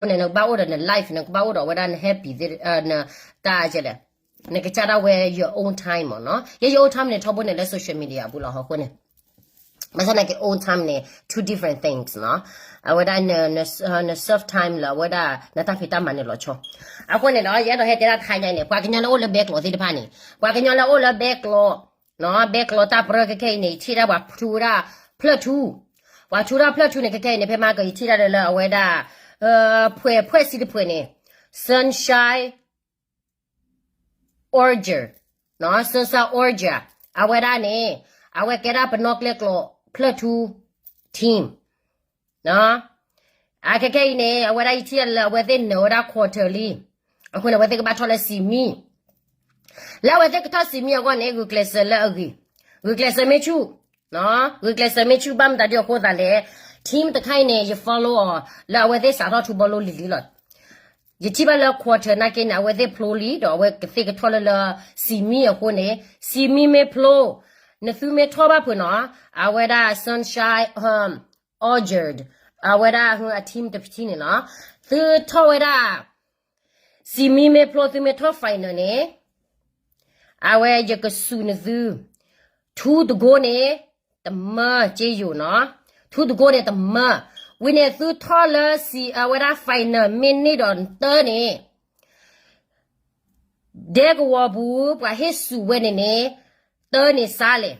အဃိန့ၣ် နကဘၣ်အိၣ်ဒီးန life နကဘၣ်အိၣ်ဒီးဝဲဒၣ်န happy သ့ၣ် န တၢ်ကလဲၣ်, နကစၢ်ဒၣ်ဝဲ your own time မ့ၢ်နီၤ. ယဲ your own time န့ၣ် ထီဘိန့ၣ်လၢ social media အပူၤလီၤ ဟီၣ်ခိၣ်န့ၣ်. ဘၣ်ဆၣ်သနာ်က့ own time န့ၣ် two different things နီၤ. အဝဲဒၣ် န self time လၢအဝဲဒၣ်နတၢ်ဖံးတၢ်မၤန့ၣ်လီၤဆီ. အဃိန့ၣ်ဒီး ယအဲၣ်ဒိးဟဲတဲဒၣ်တခါညါအံၤန့ၣ် ပှၤကညီလၢအိၣ်လၢဘဲကျိးသ့ၣ်တဖၣ်န့ၣ်, ပှၤကညီလၢအိၣ်လၢဘဲကျိး ဘဲကျိးတၢ်ပြၢခဲခဲအံၤန့ၣ် ယထံၣ်ဒၣ်ပှၤထူဝဲဒၣ်ဖျၢၣ်ထူ, ပှၤထူဒၣ်ဖျၢၣ်ထူန့ၣ် ခဲခဲအံၤန့ၣ် ဖဲမၤကီး ယထံၣ်ဒၣ်လၢအဝဲဒၣ် ဖှဲးဖှဲးစံတဖှဲးန့ၣ် Sunshine Orchard, Sunshine Orchard အဝဲဒၣ်န့ၣ် အဝဲကဲဒၣ်ပနီၣ်ကျဲကျိးဖျၢၣ်ထူ team အခဲခဲအံၤန့ၣ် အဝဲဒၣ်ယထံၣ်ဒၣ်လၢအဝဲသ့ၣ်နၢၤဝဲဒၣ် quarterly, အဃိန့ၣ် အဝဲသ့ၣ်ကဘၣ်ထီၣ်လၢစံးမံ, လၢအဝဲသ့ၣ်ကထီၣ်စံးမံအဂီၢ်န့ၣ် ဂုာ်ကျဲးစၢးလၢအဂ့ၤ, ဂုာ်ကျဲးစၢးမ့ၢ်ဆူၣ်, ဂုာ်ကျဲးစၢးမ့ၢ်ဆူၣ် ဘၣ်မတၤဒ်အဃိသတးလဲၣ်, team တခါအံၤန့ၣ် ယ follow အီၤ လၢအဝဲသ့ၣ်စးထီၣ်ထူဘီလိလံၤလံၤလီၤ. ယထံၣ်ဘၣ်လၢ quarter နာ်က့န့ၣ် အဝဲသ့ၣ်ဖျိလံ ဒီးအဝဲကသ့ၣ်ကထီၣ်လၢလၢ စံးမံအဃိန့ၣ်, စံးမံမ့ၢ်ဖျိ, နသုမ့ၢ်ထီၣ်ဘၣ်ဖုးနီၤ, အဝဲဒၣ် Sunshine Orchard အဝဲဒၣ်အ team တ team န့ၣ်နီၤ, သုထီၣ်ဝဲဒၣ် စံးမံမ့ၢ်ဖျိ သုမ့ၢ်ထီၣ် final န့ၣ် အဝဲယကစူးနသု ထူတကိန့ၣ် တမၢ က့ယိာ်နီၤ, ထူတကိန့ၣ်တမၢ, ဝံၤန့ၣ်သုထီၣ်လၢစံး အဝဲဒၣ် final မ့ၢ်န့ၢ်ဒီးတၢန့ၣ် ဒဲကဝီၤပူၤ ပှၤဟ့ၣ်စူးဝဲန့ၣ်န့ၣ် တၢန့ၣ်စါလဲၣ်,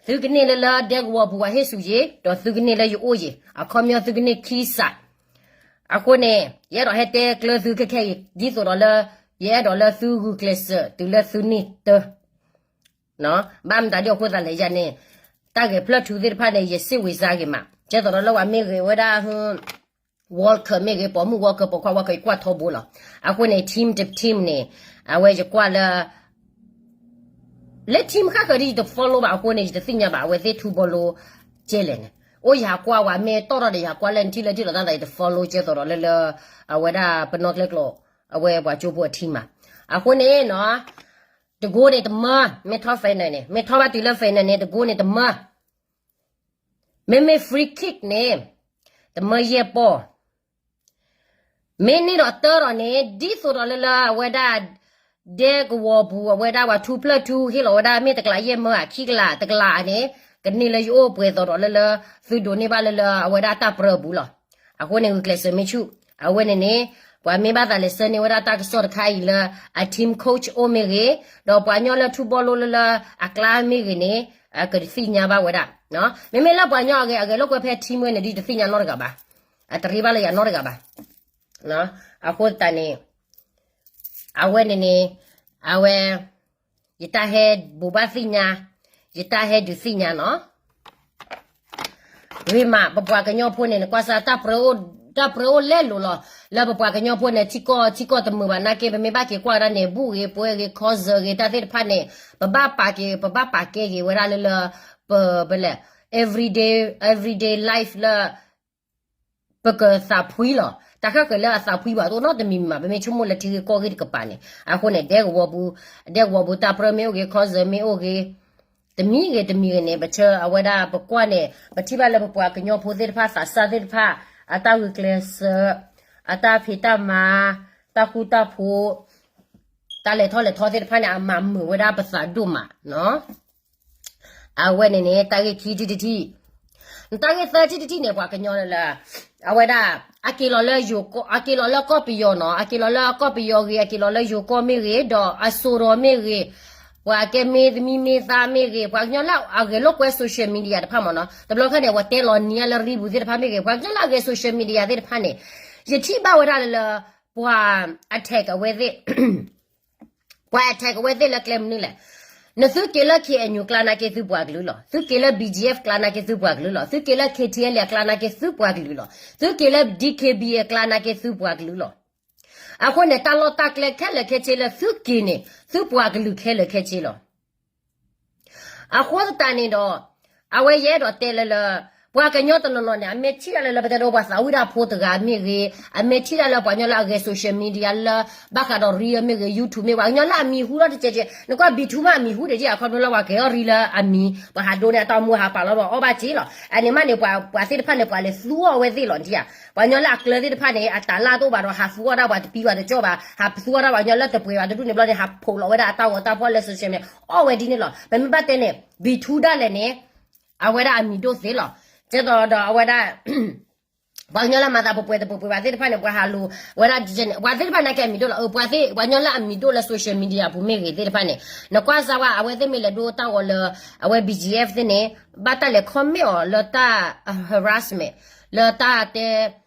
သုကန့ၢ်လၢလၢဒဲကဝီၤပူၤပှၤဟ့ၣ်စူးယ့ၤ ဒီးသုကန့ၢ်လၢယအိၣ်ယ့ၤ အခီပညီသုကန့ၢ်ခံစး, အဃိန့ၣ် ယအဲၣ်ဒိးဟဲတဲကျၢသုခဲခဲအံၤ ဒ်သိးဒီးလၢ ယအဲၣ်ဒိးလၢသုဂုာ်ကျဲးစၢးတုၤလၢသုန့ၢ်တၢ ဘၣ်မတၤဒ်အဃိသတးလဲၣ် ယၤန့ၣ် တၢ်ဂဲၤဖျၢၣ်ထူသ့ၣ်တဖၣ်န့ၣ် ယစ့ဝံၤစါဂ့ၤမး ကဲသိးဒီးလၢပှၤမ့ၢ်ဂ့ၤဝဲဒၣ် World Cup မ့ၢ်ဂ့ၤ ပိာ်မုၣ် World Cup ပိာ်ခွါ World Cup ယကွၢ်ထီဘိလီၤ. အဃိန့ၣ် team တ team န့ၣ် အဝဲယကွၢ်လၢ လၢ team ဃၣ်ဃၢၤဒ်ယတ follow ဘၣ်အဃိန့ၣ် ယတသ့ၣ်ညါဘၣ် အဝဲသ့ၣ်ထူဘီလိကဲလဲၣ်န့ၣ် အိၣ်ယဟးကွၢ်ဝဲမ့ၢ်တီၣ်ထီၣ်ဒီးယဟးကွၢ်လၢနထံၣ်လၢထံၣ်လီၤတၢ်သး ယတ follow ကဲသိးဒီးလၢလၢ အဝဲဒၣ်ပနီၣ်ကျဲကျိး အဝဲပှၤကၠိဖိအ team မး. အဃိန့ၣ်နီၤ တကိန့ၣ်တမၢ မ့ၢ်ထီၣ် final န့ၣ် မ့ၢ်ထီၣ်ဘၣ်တုၤလၢ final န့ၣ် တကိန့ၣ်တမၢ မ့မ့ၢ် free kick န့ၣ် တမၢယဲၢ်ပီၢ်, မ့ၢ်န့ၢ်ဒီးတၢဒီးန့ၣ် ဒ်သိးဒီးလၢလၢအဝဲဒၣ် ဒဲကဝီၤပူၤ အဝဲဒၣ်ပှၤထူဖျၢၣ်ထူ ဟ့ၣ်လီၤဝဲဒၣ်မ့ၢ်တကလးယဲၢ်မၢဧါ ခံကလး တကလးန့ၣ် ကန့ၢ်လၢယအိၣ်ပှဲၤသိးဒီးလၢလၢ သုဒိးန့ၢ်ဘၣ်လၢလၢအဝဲဒၣ်တၢ်ပြၢအပူၤလီၤ. အဃိန့ၣ် ဂုာ်ကျဲးစၢးမ့ၢ်ဆူၣ် အဝဲန့ၣ်န့ၣ် ပှၤမ့ၢ်ဘၣ်သးလဲၤဆှၢန့ၢ်ဝဲဒၣ်တၢ်ကစီၣ်တခါအံၤလၢ အ team coach အိၣ်မ့ၢ်ဂ့ၤ, ဒီးပှၤကညီလၢထူဘီလိလၢလၢအကျါမ့ၢ်ဂ့ၤန့ၣ် အကသ့ၣ်ညါဘၣ်ဝဲဒၣ်. မ့မ့ၢ်လၢပှၤကညီအဂဲၤအဂဲၤလိာ်ကွဲဖဲ team ဝဲန့ၣ်ဒီး တသ့ၣ်ညါနီတဂၤဘၣ်, အတရ့ဘၣ်လၢယၤနီတဂၤဘၣ်. အဃိသတးန့ၣ် အဝဲန့ၣ်န့ၣ် အဝဲ ယတၢ်ဟဲဘိးဘၣ်သ့ၣ်ညါ, ယတၢ်ဟဲဒုးသ့ၣ်ညါနီၤ. ဂ့ၤမး ပပှၤကညီဖိန့ၣ် နကွၢ်စၢ် တၢ်ပြၢအိၣ်လဲၤလိၤလီၤ. လၢပပှၤကညီဖိန့ၣ် ထံကီၢ် ထံကီၢ်တမုာ်ဘၣ်နာ်က့ ပမ့ၢ်ဘၣ်က့ၤကွၢ်ဝဲဒၣ်န့ၣ် ဘူၣ်ဂ့ၤ ပှဲၤဂ့ၤ ခီစၢၤဂ့ၤ တၢ်သ့ၣ်တဖၣ်န့ၣ် ပဘၣ်ပာ်က့ၤ ပဘၣ်ပာ်ကဲက့ၤဝဲဒၣ်လၢလၢ ပ ပလဲၣ် everyday everyday life လၢ ပကသးဖှံလီၤ. တၢ်ဃၣ်ဃၢၤလၢအသးဖှံဘၣ်တအိၣ်နီတမံၤမံၤမး ပမ့ၢ်ဆိကမိၣ်လၢထံဂ့ၢ်ကီၢ်ဂ့ၢ်တကပၤန့ၣ်. အဃိန့ၣ် ဒဲကဝီၤပူၤ ဒဲကဝီၤပူၤတၢ်ပြၢမ့ၢ်အိၣ်ဂ့ၤ ခီစၢၤမ့ၢ်အိၣ်ဂ့ၤ တမံၤဂ့ၤတမံၤဂ့ၤန့ၣ် ပဆၢအဝဲဒၣ်ပကွၢ်န့ၣ် ပထံၣ်ဘၣ်လၢပပှၤကညီဖိသ့ၣ်တဖၣ်သးစၢ်သ့ၣ်တဖၣ် အတၢ်ဂုာ်ကျဲးစၢး အတၢ်ဖံးတၢ်မၤ တၢ်ဃူတၢ်ဖိး တၢ်လဲၤထီၣ်လဲၤထီသ့ၣ်တဖၣ်န့ၣ် အမၤမုာ်ဝဲဒၣ်ပသးဒိၣ်မးနီၤ. အဝဲန့ၣ်န့ၣ် တၢ်ဂ့ၢ်ခံထံၣ်တထံၣ်, တၢ်ဂ့ၢ်သၢထံၣ်တထံၣ်န့ၣ် ပှၤကညီလၢ အဝဲဒၣ် အက့ၤလီၤလၢယိၤ အက့ၤလီၤလၢကီၢ်ပယီၤနီၤ, အက့ၤလီၤလၢကီၢ်ပယီၤဂ့ၤ အက့ၤလီၤလၢယိၤကီၢ်မ့ၢ်ဂ့ၤ ဒီးအစိၤဒီးမ့ၢ်ဂ့ၤ, ပှၤကဲမ့ၢ်သမံမ့ၢ်သါမ့ၢ်ဂ့ၤ ပှၤကညီလၢအဂဲၤလိာ်ကွဲ social media တဖၣ်မ့ၢ်နီၤ, တဘျီခါန့ၣ် ပှၤတဲလီၤနံၤအါလၢရံပူၤသ့ၣ်တဖၣ်မ့ၢ်ဂ့ၤ ပှၤကညီလၢအဂဲၤ social media သ့ၣ်တဖၣ်န့ၣ် ယထံၣ်ဘၣ်ဝဲဒၣ်လၢလၢ ပှၤ attack အဝဲသ့ၣ် ပှၤ attack အဝဲသ့ၣ်လၢကျဲမနုၤလဲၣ်. နသုက့ၤလၢ K N U ကျါနာ်က့သုပှၤကလုာ်လီၤ, သုက့ၤလၢ B G F ကျါနာ်က့သုပှၤကလုာ်လီၤ, သုက့ၤလၢ K T L A ကျါနာ်က့သုပှၤကလုာ်လီၤ, သုက့ၤလၢ D K B A ကျါနာ်က့သုပှၤကလုာ်လီၤ. အဃိန့ၣ် တၢ်လီၢ်တၢ်ကျဲခဲလၢာ်ခဲဆ့လၢသုက့ၤန့ၣ် သုပှၤကလုာ်ခဲလၢာ်ခဲဆ့လီၤ. အဃိသတးန့ၣ်ဒီး အဝဲယအဲၣ်ဒိးတဲလၢလၢ ပှၤကညီတနီၤနီၤန့ၣ် အမ့ၢ်ထံၣ်ဒၣ်လၢ လၢပတဲဒီးပှၤသးဝံၣ်တၢ်ဖိတဂၤမ့ၢ်ဂ့ၤ, အမ့ၢ်ထံၣ်ဒၣ်လၢပှၤကညီလၢအဂဲၤ social media လၢ ဘၣ်ဃးဒီး reel မ့ၢ်ဂ့ၤ YouTube မ့ၢ်ဂ့ၤ ပှၤကညီလၢအမံၤဟူထီၣ်တကဲးကဲး နကွၢ် B two မးအမံၤဟူဒံးဧါ ခီဖျိလၢပှၤကဲၤအီၣ် reel လၢအမံၤ ပှၤဟးဒိန့ၣ် အတၢ်အိၣ်မူဟးပာ်လီၤဒီးအီၣ်ဘၣ်က့လီၤ. အန့ၣ်မးန့ၣ် ပှၤသ့ၣ်တဖၣ်န့ၣ် ပှၤလဲၤသူအီၤအဝဲသ့ၣ်လီၤ နထံၣ်ဧါ. ပှၤကညီလၢအကျၢၤသ့ၣ်တဖၣ်န့ၣ် အတၢ်လၢတအိၣ်ဘၣ်ဒီး ဟးသူအီၣ်ဒၣ်ပှၤတပံၤဘၣ်တကၠီဘၣ်, ဟးသူအီၣ်ဒၣ်ပှၤကညီလၢတပှဲၤဘၣ်တဒူၣ်န့ၣ်ဘျီန့ၣ် ဟးဖိးလီၤဝဲဒၣ်အတၢ်ဂီၤတၢ်ဖီၣ်လၢ social media အီၣ်ဝဲဒ်န့ၣ်လီၤ. ပမ့ၢ်ဘၣ်တဲန့ၣ် B two ဒၣ်လဲာ်န့ၣ် အဝဲဒၣ်အမံၤဒိၣ်သ့လီၤ. ကဲသိးဒီးအဝဲဒၣ် ပှၤကညီလၢမၤသးပှဲၤပှဲၤတပှဲၤပှဲၤဘၣ်သ့ၣ်တဖၣ်န့ၣ် ပှၤဟးလူၤဝဲဒၣ် အဝဲသ့ၣ်တဖၣ်န့ၣ်ကဲအမံၤဒိၣ်လီၤ. ပှၤသ့ၣ် ပှၤကညီလၢအမံၤဒိၣ်လၢ social media ပူၤမ့ၢ်ဂ့ၤသ့ၣ်တဖၣ်န့ၣ် နကွၢ်စၢ်ဝဲ အဝဲသ့ၣ်မ့ၢ်လဲၤဒိတၢ်ဂီၤလၢ အဝဲ B G F သ့ၣ်န့ၣ် ဘၣ်တၢ်လဲၤ comment အီၤလၢတၢ် harassment လၢတၢ်တ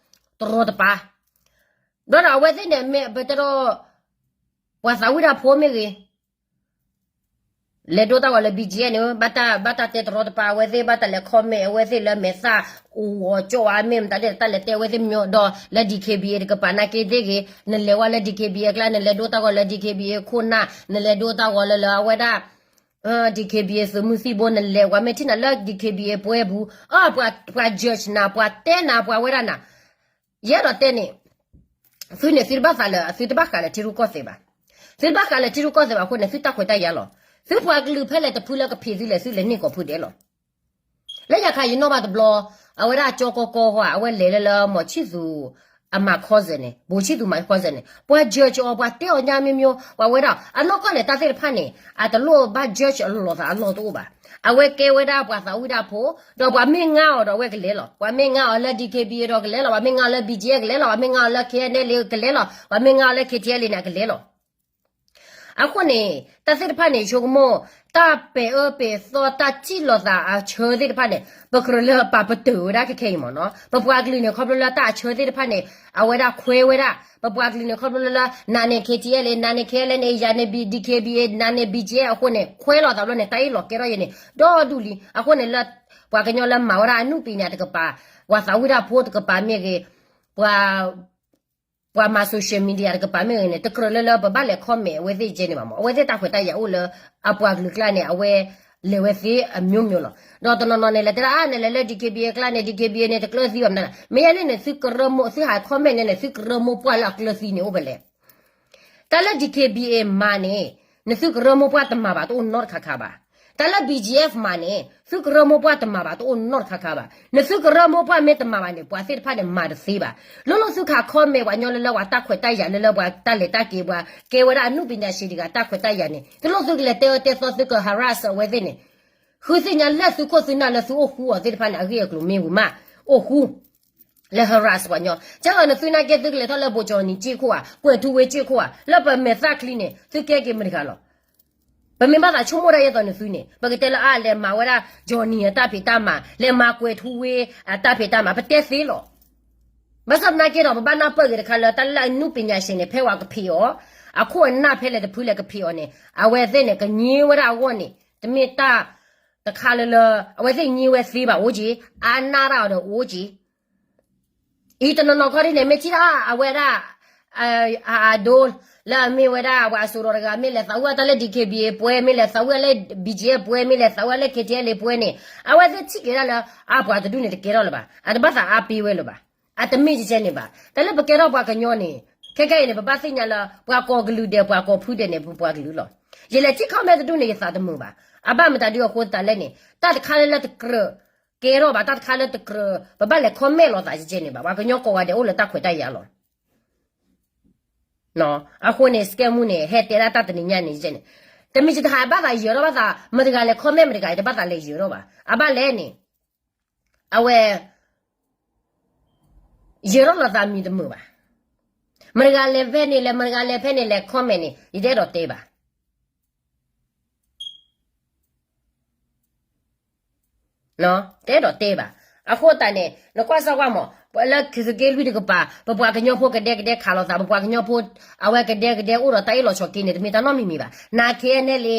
ဲတရီတပါ ဒီးဒီးအဝဲသ့ၣ်န့ၣ် မ့ၢ်ပတဲဒီး ပှၤသးဝံၣ်တၢ်ဖိမ့ၢ်ဂ့ၤ လဲၤဒိတၢ်ဂီၤလၢ B G F န့ၣ် ဘၣ်တၢ် ဘၣ်တၢ်တဲတရီတပါ အဝဲသ့ၣ်ဘၣ်တၢ်လဲၤ comment အဝဲသ့ၣ်လၢမဲာ်သၣ်အိၣ်ဂီၤကၠီၣ်ဝဲ မ့ၢ်မတၤဒ်တၢ်လဲၤတဲအဝဲသ့ၣ်မ့ၢ်ဒီး လၢ D K B A တကပၤနာ်က့သ့ၣ်ဂ့ၤ နလဲၤဝဲလၢ D K B A အကျါ နလဲၤဒိတၢ်ဂီၤလၢ D K B A ခိၣ်နၢ် နလဲၤဒိတၢ်ဂီၤလၢလၢအဝဲဒၣ် D K B A သုးမုၢ်သံၣ်ဘိ နလဲၤ ပှၤမ့ၢ်ထံၣ်နၤလၢ D K B A ပှဲၤပူၤ အၢ ပှၤ ပှၤ judge နၤ ပှၤတဲနၤ ပှၤဝဲဒၣ်နၤ ယအဲၣ်ဒိးတဲန့ၣ် သုန့ၣ် သုတဘၣ်ဃးလၢ သုတဘၣ်ဃးလၢထံရူၢ်ကီၢ်သဲးဘၣ်. သုတဘၣ်ဃးလၢထံရူၢ်ကီၢ်သဲးဘၣ်အဃိန့ၣ် သုတၢ်ခွဲးတၢ်ယာ်လီၤ. သုပှၤကလုာ်ဖဲလဲၣ်တဖုလၢကဖံးသုလဲၣ် သုလဲၤန့ၢ်ကိးဖုဒဲးလီၤ. လၢယခါယနီၣ်ဘၣ်တဘျီ အဝဲဒၣ်ကၠီကီကီဟီ အဝဲလဲၤလၢလၢ မောင်ချစ်သူ အမၤ cousin န့ၣ် ဘိုချစ်သူ မၤ cousin န့ၣ် ပှၤ judge အီၤ ပှၤတဲအီၤညါမ့ၢ်မ့ၢ် ပှၤဝဲဒၣ် အနီၢ်ကီၢ်န့ၣ် တၢ်သ့ၣ်တဖၣ်န့ၣ် အတလိၣ်ဘၣ် judge အလီၢ်သးအလီၢ်တအိၣ်ဘၣ်. အဝဲကဲဝဲဒၣ်ပှၤသးဝံၣ်တၢ်ဖိ ဒီးပှၤမ့ၢ်ငါအီၤဒီးအဝဲကလဲၤလီၤ. ပှၤမ့ၢ်ငါအီၤလၢ D K B A ဒီးကလဲၤလီၤ. ပှၤမ့ၢ်ငါအီၤလၢ B G F ကလဲၤလီၤ. ပှၤမ့ၢ်ငါအီၤလၢ K N L ကလဲၤလီၤ. ပှၤမ့ၢ်ငါအီၤလၢ K T L န့ၣ် အကလဲၤလီၤ. အဃိန့ၣ် တၢ်သ့ၣ်တဖၣ်န့ၣ် ဆိကမိၣ် တၢ်ပဲာ်အၢပဲာ်သီ တၢ်စံၣ်လီၤသးအဆၢသ့ၣ်တဖၣ်န့ၣ် ပကြၢးလၢပာ်ပတုာ်ဝဲဒၣ်ခဲခဲအံၤမ့ၢ်နီၤ. ပပှၤကလုာ်န့ၣ် ခီဖျိလၢတၢ်အဆၢသ့ၣ်တဖၣ်န့ၣ် အဝဲဒၣ်ခွဲဝဲဒၣ် ပပှၤကလုာ်န့ၣ် ခီဖျိလၢလၢ နၤန့ၣ် K T L န့ၣ် နၤန့ၣ် K N L န့ၣ် ယၤန့ၣ် D K B A နၤန့ၣ် B G F အဃိန့ၣ် ခွဲလီၤသးဘျီန့ၣ် တၢ်အ့ၣ်လိာ်ကဲထီၣ်ယဲန့ၣ် ဒီဒူၣ်လံ. အဃိန့ၣ်လၢ ပှၤကညီလၢမၤဝဲဒၣ်အနုပညာတကပၤ ပှၤသးဝံၣ်တၢ်ဖိတကပၤမ့ၢ်ဂ့ၤ ပှၤ ပှၤမၤ social media တကပၤမ့ၢ်ဂ့ၤန့ၣ် တကြၢးလၢလၢပဘၣ်လဲၤ comment အဝဲသ့ၣ်ကဲန့ၣ်ဘၣ်မ့ၢ် အဝဲသ့ၣ်တၢ်ခွဲးတၢ်ယာ်အိၣ်လၢ အပှၤကလုာ်ကျါန့ၣ် အဝဲလဲၤဝဲသ့အမျိုးမျိုးလီၤ. ဒီးတနီၤနီၤန့ၣ် လဲၤတဲဒၣ် နလဲၤလၢ D K B A အကျါန့ၣ် D K B A န့ၣ် တကျၢၤသံဘၣ်မနုၤလဲၣ်. မ့ၢ်ယဲန့ၣ်န့ၣ် သုကရၢမိၢ် သုဟး comment န့ၣ်န့ၣ် သုကရၢမိၢ်ပှၢ်လၢအကျၢၤသံန့ၣ်အိၣ်ဖဲလဲၣ်. တၢ်လၢ D K B A မၤန့ၣ် နသုကရၢမိၢ်ပှၢ်တမၤဘၣ်တအိၣ်နီတခါခါဘၣ်. တၢ်လၢ B G F မၤန့ၣ် သုကရၢမိၢ်ပှၢ်တမၤဘၣ်တအိၣ်နီတခါခါဘၣ်. နသုကရၢမိၢ်ပှၢ်မ့ၢ်တမၤဘၣ်န့ၣ် ပှၤသ့ၣ်တဖၣ်န့ၣ်မၤတသ့ဘၣ်. လိၣ်လိၣ်သုခး comment ပှၤကညီလၢလၢပှၤတၢ်ခွဲးတၢ်ယာ်လၢလၢပှၤတၢ်လဲၤတၢ်က့ၤ ပှၤကဲဝဲဒၣ်အနုပညာရှင်တဂၤတၢ်ခွဲးတၢ်ယာ်န့ၣ် တလိၣ်သုကလဲၤတဲအၢတဲသီသုက harass အဝဲသ့ၣ်န့ၣ် ဃုသ့ၣ်ညါလၢသုခိၣ်သုနၢ်လၢသုအိၣ်ဃူအီၤသ့ၣ်တဖၣ်န့ၣ် အဂ့ၢ်အကျိၤမ့ၢ်ဝံၤမး အိၣ်ဃူ လၢ harass ပှၤကညီ ကဲသိးနသုနာ်က့သုကလဲၤထီၣ်လၢ ဗိုလ်ချုပ်ကြီး က့ၢ်ခိၣ်ဧါ ကွဲးထူဝ့က့ၢ်ခိၣ်ဧါ လၢပမဲာ်သၣ်ချံန့ၣ် သုကဲက့ၤမတၤတဂၤလီၤ. ပမ့ၢ်ဘၣ်သးဆိကမိၣ်ဒၣ်ယဲသိးနသုန့ၣ် ပကတဲလၢအါလဲၤမၤဝဲဒၣ် Johnny အတၢ်ဖံးတၢ်မၤ လဲၤမၤကွဲးထူဝ့အတၢ်ဖံးတၢ်မၤ ပတဲသ့လီၤ. ဘၣ်ဆၣ်သနာ်က့ဒီး ပဘၣ်နၢ်ပၢၢ်ဂ့ၤတခါလၢတၢ်လၢအနုပညာရှင်န့ၣ် ဖဲဝဲကဖံးအီၤ အခိၣ်အနၢ်ဖဲလဲၣ်တဖုလဲၣ်ကဖံးအီၤန့ၣ် အဝဲသ့ၣ်န့ၣ် ကညံဝဲဒၣ်အဂီၢ်န့ၣ် တမ့ၢ်တၢ်တခါလၢလၢ အဝဲသ့ၣ်ညံဝဲသ့ဘၣ်အိၣ်က့ၤ အါနၢ်တၢ်အီၤဒီးအိၣ်က့ၤ အံၤတနီၤနီၤခီဒ်န့ၣ် မ့ၢ်ထံၣ်ဒၣ်အဝဲဒၣ် အဒိ လၢအမ့ၢ်ဝဲဒၣ်ပှၤအစိၤဒီးတဂၤ မ့ၢ်လဲၤသးဝံၣ်တၢ်လၢ D K B A ပှဲၤ မ့ၢ်လဲၤသးဝံၣ်လၢ B G F ပှဲၤ မ့ၢ်လဲၤသးဝံၣ်လၢ K T L A ပှဲၤန့ၣ် အဝဲသ့ၣ်ထံၣ်က့ၤဒၣ်လၢ အပှၤတဒူၣ်န့ၣ်တကဲထီၣ်လၢၤဘၣ် အတဘၣ်သးအါပ့ၤဝဲလၢၤဘၣ် အတမ့ၢ်ကကဲန့ၣ်ဘၣ် တၢ်လၢပကဲထီၣ်ပှၤကညီန့ၣ် ခဲကဲအံၤန့ၣ် ပဘၣ်သ့ၣ်ညါလၢ ပှၤကိးကလုာ်ဒဲး ပှၤကိးဖုဒဲးန့ၣ် ပပှၤကလုာ်လီၤ. ယလဲၤထံၣ် comment တဒူၣ်န့ၣ် ယသးတမုာ်ဘၣ်. အဘၣ်မတၤဒုအဃိသတးလဲၣ်န့ၣ် တၢ်တခါလၢလၢတကြၢးကဲထီၣ်ဘၣ် တၢ်တခါလၢတကြၢး ပဘၣ်လဲၤ comment လိာ်သးကကဲန့ၣ်ဘၣ်. ပှၤကညီကိးဂၤဒဲးအိၣ်လၢတၢ်ခွဲးတၢ်ယာ်လီၤ. အဃိန့ၣ် စကဲမူန့ၣ် ဟဲတဲဒၣ်တၢ်တနံၤညါန့ၣ်န့ၣ် တမ့ၢ်တဟးဘၣ်သးယၢၤထီၣ်ဘၣ်သး မတၤတဂၤလဲၤ comment မတၤတဂၤ ယတဘၣ်သးလဲၤယၢၤထီၣ်ဘၣ်. အဘၣ်လဲၣ်န့ၣ် အဝဲ ယၢၤထီၣ်လိာ်သးမံၤတမုာ်ဘၣ်. မတၤတဂၤလဲၤဖဲန့ၣ်လဲၤ မတၤတဂၤလဲၤဖဲန့ၣ်လဲၤ comment န့ၣ် ယတအဲၣ်ဒိးတဲဘၣ်. တအဲၣ်ဒိးတဲဘၣ်. အဃိသတးန့ၣ် နကွၢ်စၢ်ကွၢ်မး လၢသုးက့လွံၢ်တကပၤ ပပှၤကညီဖိကဒဲကဒဲခးလိာ်သး ပပှၤကညီဖိ အဝဲကဒဲကဒဲအိၣ်ဒီးတၢ်အ့ၣ်လိာ်ဆိးက့န့ၣ် တမ့ၢ်တၢ်နီတမံၤမံၤဘၣ်. နၤ K N L A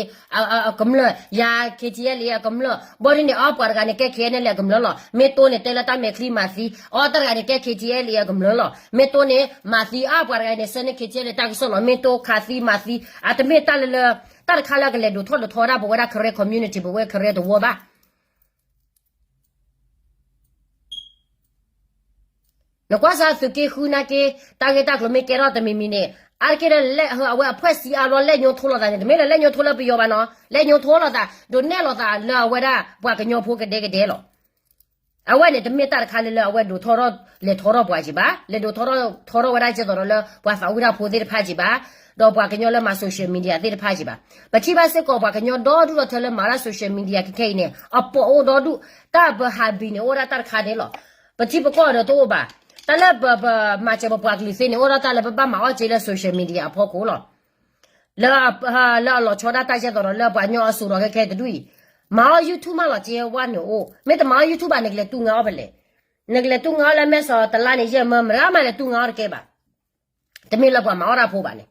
အကမျၢၢ် ယၤ K T L A အကမျၢၢ် ဘၣ်ဒ်န့ၣ် အပှၤတဂၤန့ၣ်ကဲ K N L A အကမျၢၢ်လီၤ. မ့ၢ်တိၢ်န့ၣ်တဲလၢတၢ်မဲာ်ချံမၤသံ အတၢ်တဂၤန့ၣ်ကဲ K T L A အကမျၢၢ်လီၤ. မ့ၢ်တိၢ်န့ၣ် မၤသံ အပှၤတဂၤန့ၣ် ဆၢန့ၢ် K T L A တၢ်ကစီၣ်လီၤ. မ့ၢ်တိၢ်ခးသံမၤသံ အတမ့ၢ်တၢ်လၢလၢ တၢ်တခါလၢကလဲၤဒိးထီၣ်ဒိးထီဝဲဒၣ် ပဝဲဒၣ် Karen community ပဝဲ Karen တဝီဘၣ်. ကွၢ်စၢ်သုးက့ဃုနာ်က့ တၢ်ဂ့ၢ်တၢ်ကျိၤမ့ၢ်ကဲထီၣ်တမံၤမံၤန့ၣ် အါတက့ၢ်လၢ အဝဲအဖှဲၣ်စံအါဘျီ လဲၣ်ညိထိလီၤသးန့ၣ် တမ့ၢ်လၢလဲၣ်ညိထိလၢပယီၤဘၣ်နီၤ, လဲၣ်ညိထိလီၤသး ဒိးနဲၣ်လီၤသးလၢအဝဲဒၣ် ပှၤကညီဖိကဒဲကဒဲလီၤ. အဝဲန့ၣ် တမ့ၢ်တၢ်တခါလၢလၢအဝဲဒိးထီၣ်ထီၣ် လဲၤထီထီၣ်ပှၤက့ၤဘၣ်, လဲၤဒိးထီထီၣ်ထီထီၣ်ဝဲဒၣ်ကဲသိးဒီးလၢပှၤသးဝံၣ်တၢ်ဖိသ့ၣ်တဖၣ်က့ၤဘၣ်, ဒီးပှၤကညီလၢမၤ social media သ့ၣ်တဖၣ်က့ၤဘၣ်. ပထံၣ်ဘၣ်စ့ၢ်ကီးပှၤကညီဒီဒူၣ်ဒီထၢလၢမၤတၢ် social media ခဲခဲအံၤန့ၣ် အပိာ်အိၣ်ဒီဒူၣ်, တၢ်ပဟးဘံၤန့ၣ် အိၣ်ဝဲဒၣ်တၢ်တခါန့ၣ်လီၤ. ပထံၣ်ပကီၢ်ဒီးတအိၣ်ဘၣ်, တၢ်လၢပမၤစၢၤပပှၤကလုာ်သ့န့ၣ် အိၣ်ဒၣ်တၢ်လၢပဘၣ်မၤအီၣ်က့ၤလၢ social media အဖီခိၣ်လီၤ. လၢ လၢအလီၤဆီဒၣ်တၢ်ကဲသိးဒီးလၢပှၤကညီအစိၤဒီးခဲခဲတဒူၣ်အံၤ, မၤအီၣ် YouTube မးလီၤက့ၤဝါန့ၣ်အိၣ်, မ့ၢ်တမၤအီၣ် YouTube ဘၣ် နကလဲၤတူၢ်ငါအီၣ်ဖဲလဲၣ်, နကလဲၤတူၢ်ငါအီၣ်လၢမဲၢ်စီၤတလါန့ၣ် ယဲၢ်မၢ မတၤမးလဲၤတူၢ်ငါအီၣ်တကဲဘၣ်. တမ့ၢ်လၢပှၤမၤအီၣ်တၢ်ဖိဘၣ်န့ၣ်,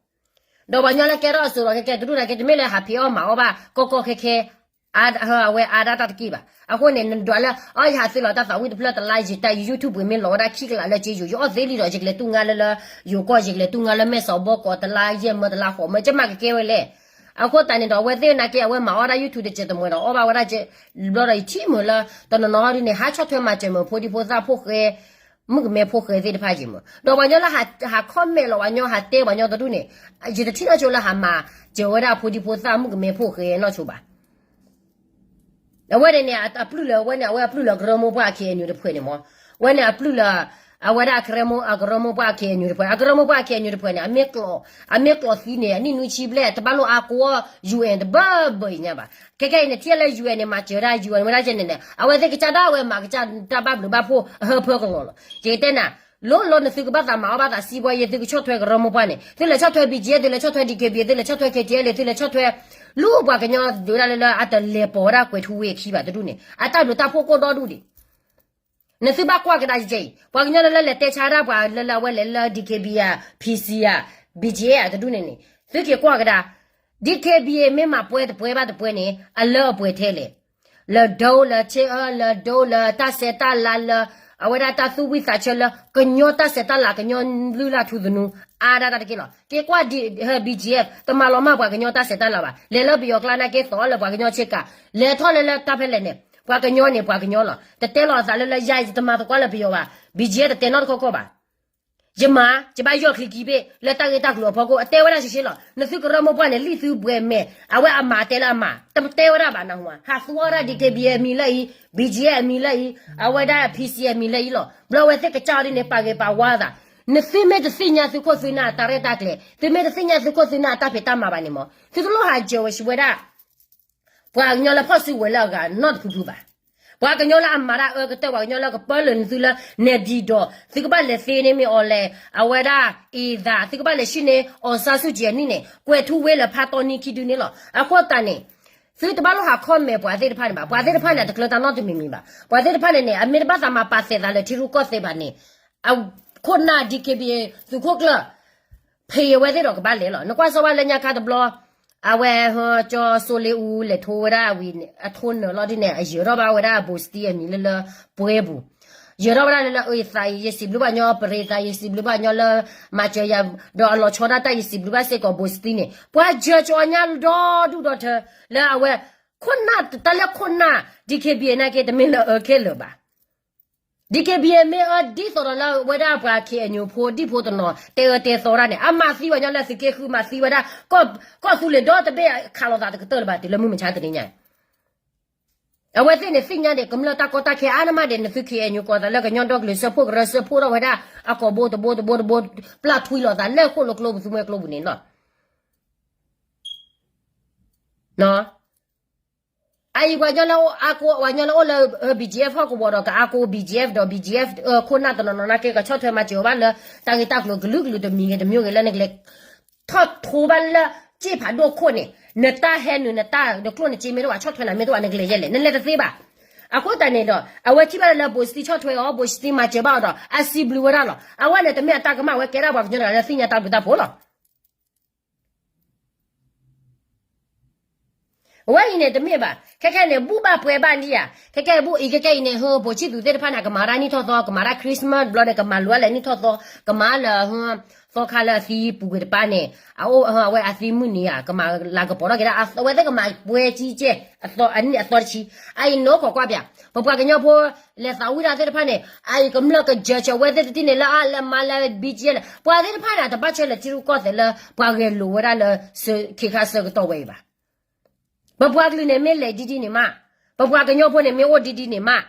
ဒီးပှၤကညီလၢကဲထီၣ်အစိၤဒီးခဲခဲတဒူၣ်နာ်က့ တမ့ၢ်လၢဟးဖံးအီၣ်မၤအီၣ်ဘၣ်ကီကီခဲခဲ အဝဲအါဒၣ်တၢ်တက့ၢ်ဘၣ်. အဃိန့ၣ် နဒွးလၢ အီ ယဟးသုးလီၤတၢ်သးဝံၣ်တဖျၢၣ်တလါ ယတၢ် YouTube ပှ့ၤမ့ၢ်လီၤဝဲဒၣ်ခံကလးလၢက့ ယအီၣ်သ့လံဒီး ယကလဲၤတူၢ်ငါလၢလၢ ယိၤကီၢ် ယကလဲၤတူၢ်ငါလၢမဲၢ်စီၤဘီကီးတလါယဲၢ်မၢတလါဃိးမၢ ကမၤကကဲဝဲလဲၣ်. အဃိသတးန့ၣ်ဒီး အဝဲသ့ၣ်နာ်က့ အဝဲမၤအီၣ်ဒၣ် YouTube တစဲးတမှဲၤဒီး အီၣ်ဘၣ်ဝဲဒၣ်ကဲ ဘျီဒီးယထံၣ်မုာ်လၢ တနီၤနီၤဒ်န့ၣ် ဟးဆီၣ်ထွဲမၤစၢၤမုာ်ဖိဒံဖိသၣ်ဖိၣ်ဃဲ မုၣ်ကမဲဖိၣ်ဃဲသ့ၣ်တဖၣ်က့ၤမုာ် ဒီးပှၤကညီလၢဟး comment လီၤ ပှၤကညီဟးတဲပှၤကညီတဒူၣ်န့ၣ် ယတထံၣ်နီၢ်ဆိလၢဟးမၤစၢၤဝဲဒၣ်ဖိဒံဖိသၣ်မုၣ်ကမဲဖိၣ်ဃဲနီၢ်ဆိဘၣ်. အဝဲန့ၣ်န့ၣ် အပျုၢ်လၢ အဝဲန့ၣ် အဝဲအပျုၢ်လၢကရၢမိၢ်ပှၢ် K N U တဖုန့ၣ်မၢ်, အဝဲန့ၣ်အပျုၢ်လၢ အဝဲဒၣ်ကရၢမိၢ် အကရၢမိၢ်ပှၢ် K N U တဖုန့ၣ် အကရၢမိၢ်ပှၢ် K N U တဖုန့ၣ် အမ့ၢ်ကျိးသံန့ၣ် အနံၣ်နွံဆံဘျဲၣ် တဘၣ်လိၣ်အါကိး U N တဘၢဘၢအံၤညါဘၣ်. ခဲခဲအံၤန့ၣ် ထံၣ်လၢ U N န့ၣ် မၤစၢၤဒၣ် U N ဝဲဒၣ်ကဲန့ၣ်န့ၣ် အဝဲသ့ၣ်ကစၢ်ဒၣ်ဝဲမၤကစၢ်တၢ်ဘၣ်ဘျုးဘၣ်ဖှိၣ်အဟၢဖၢကလီၤလီၤ. ယကတဲနၤ လိၤလိၤနသုကဘၣ်သးမၤအီၣ်ဘၣ်သးစံးဘှီယဲ သုကဆီၣ်ထွဲကရၢမိၢ်ပှၢ်န့ၣ် သုလဲၤဆီၣ်ထွဲ B G F သုလဲၤဆီၣ်ထွဲ D K B A သုလဲၤဆီၣ်ထွဲ K T L A သုလဲၤဆီၣ်ထွဲ လူၤပှၤကညီဒုးဒၣ်လၢလၢအတလဲၤပိာ်ဝဲဒၣ်ကွဲၤထူဝ့ၢ်အခံဘၣ်တဒူၣ်န့ၣ် အတၢ်ဘျုးတၢ်ဖှိၣ်ကိၢ်ဒီဒူၣ်ဒံး. နသုဘၣ်ကွၢ်ကဒါယဲအံၤ ပှၤကညီလၢလၢလဲၤတဲဆါဒၣ်ပှၤလၢလၢအဝဲလဲၤလၢ D K B A အ P C အ B G F အတဒူၣ်န့ၣ်န့ၣ် သုက့ၤကွၢ်ကဒါ D K B A မ့ၢ်မၤပှဲၤတပှဲၤဘၣ်တပှဲၤန့ၣ် အလၢအပှဲၤထဲလဲၣ်. လၢဒိလၢဆ့အၢ လၢဒိလၢတၢ်ဆဲးတၢ်လၤလၢ အဝဲဒၣ်တၢ်သူၣ်ဝံၣ်သးဆၢလၢ ကညီတၢ်ဆဲးတၢ်လၤ ကညီလုၢ်လၢ်ထူသနူ အါဒၣ်တၢ်တက့ၢ်လီၤ. က့ၤကွၢ်ဒ် BGF တမၤလီၤမၢ်ပှၤကညီတၢ်ဆဲးတၢ်လၤဘၣ်. လဲၤလၢပယီၤကျါနာ်က့ သီၣ်လၢပှၤကညီဆ့ကၤ လဲၤထီၣ်လၢလၢတၢ်ဖဲလဲၣ်န့ၣ် ပှၤကညီန့ၣ် ပှၤကညီလီၤ. တတဲလီၤအသးလၢလၢယၤ ယတမၤသကွၢ်လၢပယီၤဘၣ်. BGF တတဲနီတခီခီဘၣ်. ယမၤ ယဘၣ်ယီၢ်ချံကံဘ့ၣ် လၢတၢ်ဂ့ၢ်တၢ်ကျိၤအဖီခိၣ် အတဲဝဲဒၣ်ရှဲရှဲလီၤ. နသုကရၢမိၢ်ပှၢ်န့ၣ် လံၣ်သုဘှဲးမဲာ် အဝဲအမၤတဲလၢအမၤ တတဲဝဲဒၣ်ဘၣ်နဟူဧါ. ဟးသူအီၣ်ဒၣ် DKBA အမံၤလၢအံၤ BGF အမံၤလၢအံၤ အဝဲဒၣ် PC အမံၤလၢအံၤလီၤ. ဘျီဝဲသ့ၣ်ကစၢ်အီၤဒ်န့ၣ် ပာ်ဂ့ၤပာ်ဝါအသး. နသုမ့ၢ်တသ့ၣ်ညါသုခိၣ်သုနၢ်အတၢ်ရဲၣ်တၢ်ကျဲၤ သုမ့ၢ်တသ့ၣ်ညါသုခိၣ်သုနၢ်အတၢ်ဖံးတၢ်မၤဘၣ်န့ၣ်မး သုတလိၣ်ဟးစၢၤဝဲစံးဝဲဒၣ် ပှၤကညီလၢဖီၣ်စုဝဲၤလၢအဂၤနီတဖုဖုဘၣ်. ပှၤကညီလၢအမၤတၢ်အၢကတၢၢ် ပှၤကညီလၢကပၢလၢာ်နသုလၢ နဲၣ်ဒံၣ်ဒီး သုကဘၣ်လဲၤသ့န့ၢ်မ့ၢ်အီၤလဲၣ် အဝဲဒၣ်အံၤသး သုကဘၣ်လဲၤဆှံန့ၢ် အောင်ဆန်းစုကြည် အနံၣ်န့ၣ် ကွဲၤထူဝ့လၢဖးတီနံခံဒုန့ၣ်လီၤ. အဃိသတးန့ၣ် သုတဘၣ်လိၣ်ဟး comment ပှၤသ့ၣ်တဖၣ်န့ၣ်ဘၣ်. ပှၤသ့ၣ်တဖၣ်န့ၣ် အတကျၢၤတၢ်နီတမံၤမံၤဘၣ်. ပှၤသ့ၣ်တဖၣ်န့ၣ်န့ၣ် အမ့ၢ်တဘၣ်သးမၤပာ်သဲးသးလၢထံရူၢ်ကီၢ်သဲးဘၣ်န့ၣ် အခိၣ်နၢ် DKBA သုးခိၣ်ကျၢၢ် ဖံးဝဲသ့ၣ်ဒီးကဘၣ်လဲၤလီၤ. နကွၢ်စီဝါလၢညါခါတဘျီ အဝဲ ကၠီၤစိလ့အူလဲၤထိဝဲဒၣ်ဝံၤ အထိနၢၤလီၤဒ်န့ၣ် အယၢၤထီၣ်ဘၣ်ဝဲဒၣ် ဘိစတံအမံၤလၢလၢပှဲၤပူၤ ယၢၤထီၣ်ဝဲဒၣ်လၢလၢအသးအံၤ ယစံးဘျုးဘၣ်ညီ ပရ့သး ယစံးဘျုးဘၣ်ညီလၢ မၤစၢၤယၤ ဒီးအလီၤဆီဒၣ်တၢ် ယစံးဘျုးဘၣ်စ့ၢ်ကီး ဘိစတံန့ၣ် ပှၤယၢၤကၠီညါဒီဒူၣ်ဒီထၢ လၢအဝဲ ခိၣ်နၢ် တၢ်လၢခိၣ်နၢ် DKBA နာ်က့ တမ့ၢ်လၢအအၢခဲလၢာ်ဘၣ်. DKBA မ့ၢ်အၢဒ်သိးဒီးလၢဝဲဒၣ်ပှၤ KNU ဖိဒံဖိတနီၤ တဲအၢတဲသီတၢ်န့ၣ် အမၤသံပှၤညီလၢသုးက့ဃု မၤသံဝဲဒၣ် ကီၢ်သူလ့ၤဒီတဘ့ၣ် ခးလိာ်သးတကတၢၢ်လၢၤဘၣ် တုၤလၢမုၢ်မဆါတနံၤညါ အဝဲသ့ၣ်န့ၣ်သ့ၣ်ညါဒံး ကမျၢၢ်တၢ်ကီတၢ်ခဲအါန့ၢ်မးဒံး နသု KNU ကိးသးလၢကညီဒီကလုာ်စၢဖှိၣ်ကရၢ စၢဖှိၣ်ထီၣ်ဝဲဒၣ် အကိာ်ဘိတဘိတဘိတဘိ ပျၢ်ထွံလီၤသး လဲၣ်ဃိၣ်လိကျိပူၤ သူမွဲကျိပူၤန့ၣ်လီၤ. အအံၤပှၤကညီလၢအါကိး ပှၤကညီလၢအိၣ်လၢ BGF ဟီၣ်ကဝီၤဒီး ကအါကိး BGF ဒီး BGF ခိၣ်နၢ်တနီၤနီၤနာ်က့ ကဆီၣ်ထွဲမၤစၢၤအီၤဘၣ်လၢ တၢ်ဂ့ၢ်တၢ်ကျိၤကလုာ်ကလုာ်တမံၤဂ့ၤတမံၤဂ့ၤလၢနကလဲၤ ထီၣ်ထိဘၣ်လၢ စ့ၢ်ဖးဒိၣ်ခိၣ်န့ၣ် နတၢ်ဟဲနုာ် နတၢ်နကျိၣ်နစ့မ့ၢ်တအိၣ်ဘၣ် ဆီၣ်ထွဲနၤမ့ၢ်တအိၣ်ဘၣ် နကလဲၤယဲလဲၣ် နလဲၤတသ့ဘၣ်. အဃိသတးန့ၣ်ဒီး အဝဲထံၣ်ဘၣ်လၢလၢ ဘိစတံဆီၣ်ထွဲအီၤ ဘိစတံမၤစၢၤဘၣ်အီၤဒီး အစံးဘျုးဝဲဒၣ်လီၤ. အဝဲန့ၣ်တမ့ၢ်အတၢ်ကမၣ်ဝဲကဲဒၣ်ပှၤကညီတဂၤလၢသ့ၣ်ညါတၢ်ဘျုးတၢ်ဖှိၣ်လီၤ. အဝဲအံၤန့ၣ်တမ့ၢ်ဘၣ် ခဲခဲန့ၣ် ဘူၣ်ဘၣ်ပှဲၤဘၣ်ဒံးဧါ ခဲခဲဘူၣ်အံၤ ခဲခဲအံၤန့ၣ် ဟၢ ပိာ်ဆံၣ်သူးသ့ၣ်တဖၣ်န့ၣ် ကမၤတၢ်နံၣ်ထီၣ်သီ ကမၤတၢ် Christmas ဘျီန့ၣ် ကမၤလိာ်အါလဲၣ်နံၣ်ထီၣ်သီ ကမၤလၢ ဟၢ သီခါလၢအသံပူၤကွံာ်တပၤန့ၣ် အအိၣ်အဝဲအသံမုၢ်နံၤဧါ ကမၤလၤကပီၤထီၣ်က့ၤဒၣ် အဝဲသ့ၣ်ကမၤပှဲၤကံကဲ အသီတဆံ အအံၤနီၢ်ခိးကွၢ်ပၠး ပပှၤကညီဖိ လဲၤသးဝံၣ်တၢ်သ့ၣ်တဖၣ်န့ၣ် အအံၤကမျၢၢ်ကစၢၢ်ဆၢဝဲသ့ၣ်တထံၣ်န့ၣ် လၢအလဲၤမၤလၢ ဘံကဲလဲၣ် ပှၤသ့ၣ်တဖၣ်န့ၣ် အတဘၣ်ဆၢလဲၤထံရူၢ်ကီၢ်သဲးလၢ ပှၤဂဲၤလိာ်ဝဲဒၣ်လၢ ခ့ခါဆၢကတီၢ်ဝဲအံၤဘၣ်. ပပှၤကလုာ်န့ၣ်မ့ၢ်လဲၤဒ်ဒ်န့ၣ်မး, ပပှၤကညီဖိန့ၣ်မ့ၢ်အိၣ်ဒ်ဒ်န့ၣ်မး,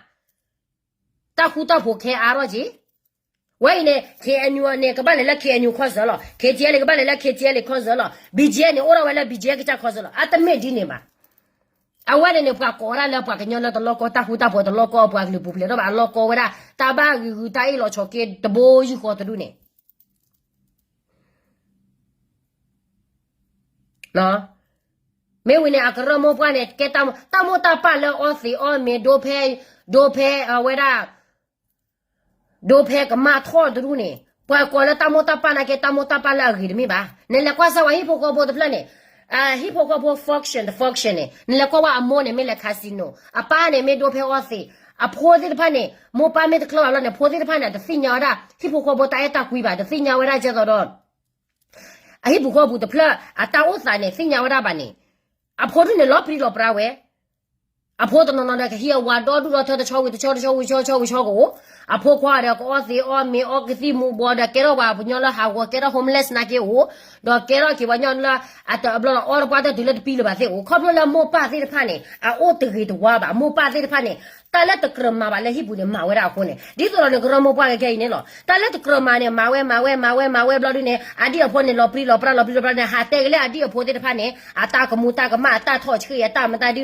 တၢ်ဃူတၢ်ဖိးခဲအါထီၣ်က့ၤ, ဝဲအံၤန့ၣ် KNU န့ၣ် ကဘၣ်လဲၤလၢ KNU ခီစၢၤလီၤ, KTLA ကဘၣ်လဲၤလၢ KTLA ခီစၢၤလီၤ, BGF န့ၣ် အိၣ်ထီၣ်ဝဲလၢ BGF ကစၢ်ခီစၢၤလီၤ, အတမ့ၢ်ဒ်န့ၣ်ဘၣ်. အဝဲန့ၣ်န့ၣ် ပှၤကိးဝဲဒၣ်လၢပှၤကညီလၢတလီၢ်ကီၢ် တၢ်ဃူတၢ်ဖိးတလီၢ်ကီၢ် ပှၤကလုာ်ပူၤဖျဲးထီၣ်ဘၣ်အလီၢ်ကီၢ်ဝဲဒၣ် တၢ်ဘၣ်ဂုာ်ဂုာ်တၢ်အ့ၣ်လိာ်ဆိးက့တဘိယူၢ်ဃီတဒူၣ်န့ၣ် မ့ၢ်ဝံၤန့ၣ် အကရၢမိၢ်ပှၢ်န့ၣ် ကဲတၢ်မိၢ်တၢ်ပၢ်လၢအီသံးအီမ့ၤ ဒိဖဲ ဒိဖဲအဝဲဒၣ် ဒိဖဲကမၣ်ထီၣ်တဒူၣ်န့ၣ် ပှၤကိးလၢတၢ်မိၢ်တၢ်ပၢ်နာ်က့ တၢ်မိၢ်တၢ်ပၢ်လၢအဂ့ၤတမ့ၢ်ဘၣ်. နလဲၤကွၢ်စၢ်ဝဲဟံၣ်ဖိဃီဖိတဖျၢၣ်န့ၣ် ဟံၣ်ဖိဃီဖိ function တ function န့ၣ် နလဲၤကွၢ်ဝဲအမိၢ်န့ၣ် မ့ၢ်လဲၤ casino, အပၢ်န့ၣ်မ့ၢ်ဒိဖဲအီသံး, အဖိသ့ၣ်တဖၣ်န့ၣ် မိၢ်ပၢ်မ့ၢ်တချၢဘၣ်ဘျီန့ၣ် ဖိသ့ၣ်တဖၣ်န့ၣ် တသ့ၣ်ညါဝဲဒၣ် ဟံၣ်ဖိဃီဖိတၢ်အဲၣ်တၢ်ကွံဘၣ်, တသ့ၣ်ညါဝဲဒၣ်ကဲသိးဒီး အဟံၣ်ပူၤဃီပူၤတဖျၢၣ် အတၢ်အိၣ်သးန့ၣ် သ့ၣ်ညါဝဲဒၣ်ဘၣ်န့ၣ်, အဖိဒူၣ်န့ၣ်လီၤပြံလီၤပြါဝဲ, အဖိတနီၤနီၤဒီးကဟံးအဝၤဒီဒူၣ်ဒီထၢ တဆီဝံၤတဆီ တဆီဝံၤဆီ တဆီဝံၤဆီကအိၣ်, အဖိခွါဒီးကအီသံးအီမ့ၤအီကသံၣ်မူၤဘှီးဒီး ကဲထီၣ်ပှၤပညီလၢဟးဂီၤ ကဲထီၣ် homeless နာ်က့အိၣ်, ဒီးကဲထီၣ်က့ၤပှၤကညီလၢ အတဘျီဒီးအီတပှၢ်တတုၤလၢတပံလၢၤဘၣ်သ့ၣ်အိၣ်, ခီဖျိလၢမိၢ်ပၢ်သ့ၣ်တဖၣ်န့ၣ် အအိၣ်တဂ့ၤတဝါဘၣ်, မိၢ်ပၢ်သ့ၣ်တဖၣ်န့ၣ် တၢ်လၢတကြၢးမၤဘၣ်လၢဟံၣ်ပူၤန့ၣ် မၤဝဲဒၣ်အဃိန့ၣ် ဒ်သိးဒီးန့ၣ် ကရၢမိၢ်ပှၢ်ကဲခဲအံၤန့ၣ်လီၤ. တၢ်လၢတကြၢးမၤန့ၣ် မၤဝဲ မၤဝဲ မၤဝဲ မၤဝဲဘျီဒုန့ၣ် အဒံၣ်အဖိန့ၣ် လီၤပြံလီၤပြါ လီၤပြံလီၤပြါန့ၣ် ဟးတဲက့ၤလၢအဒံၣ်အဖိသ့ၣ်တဖၣ်န့ၣ် အတၢ်ကမူတၢ်ကမၣ် အတၢ်ထီၣ်ဆှံ အတၢ်မတၤဒု,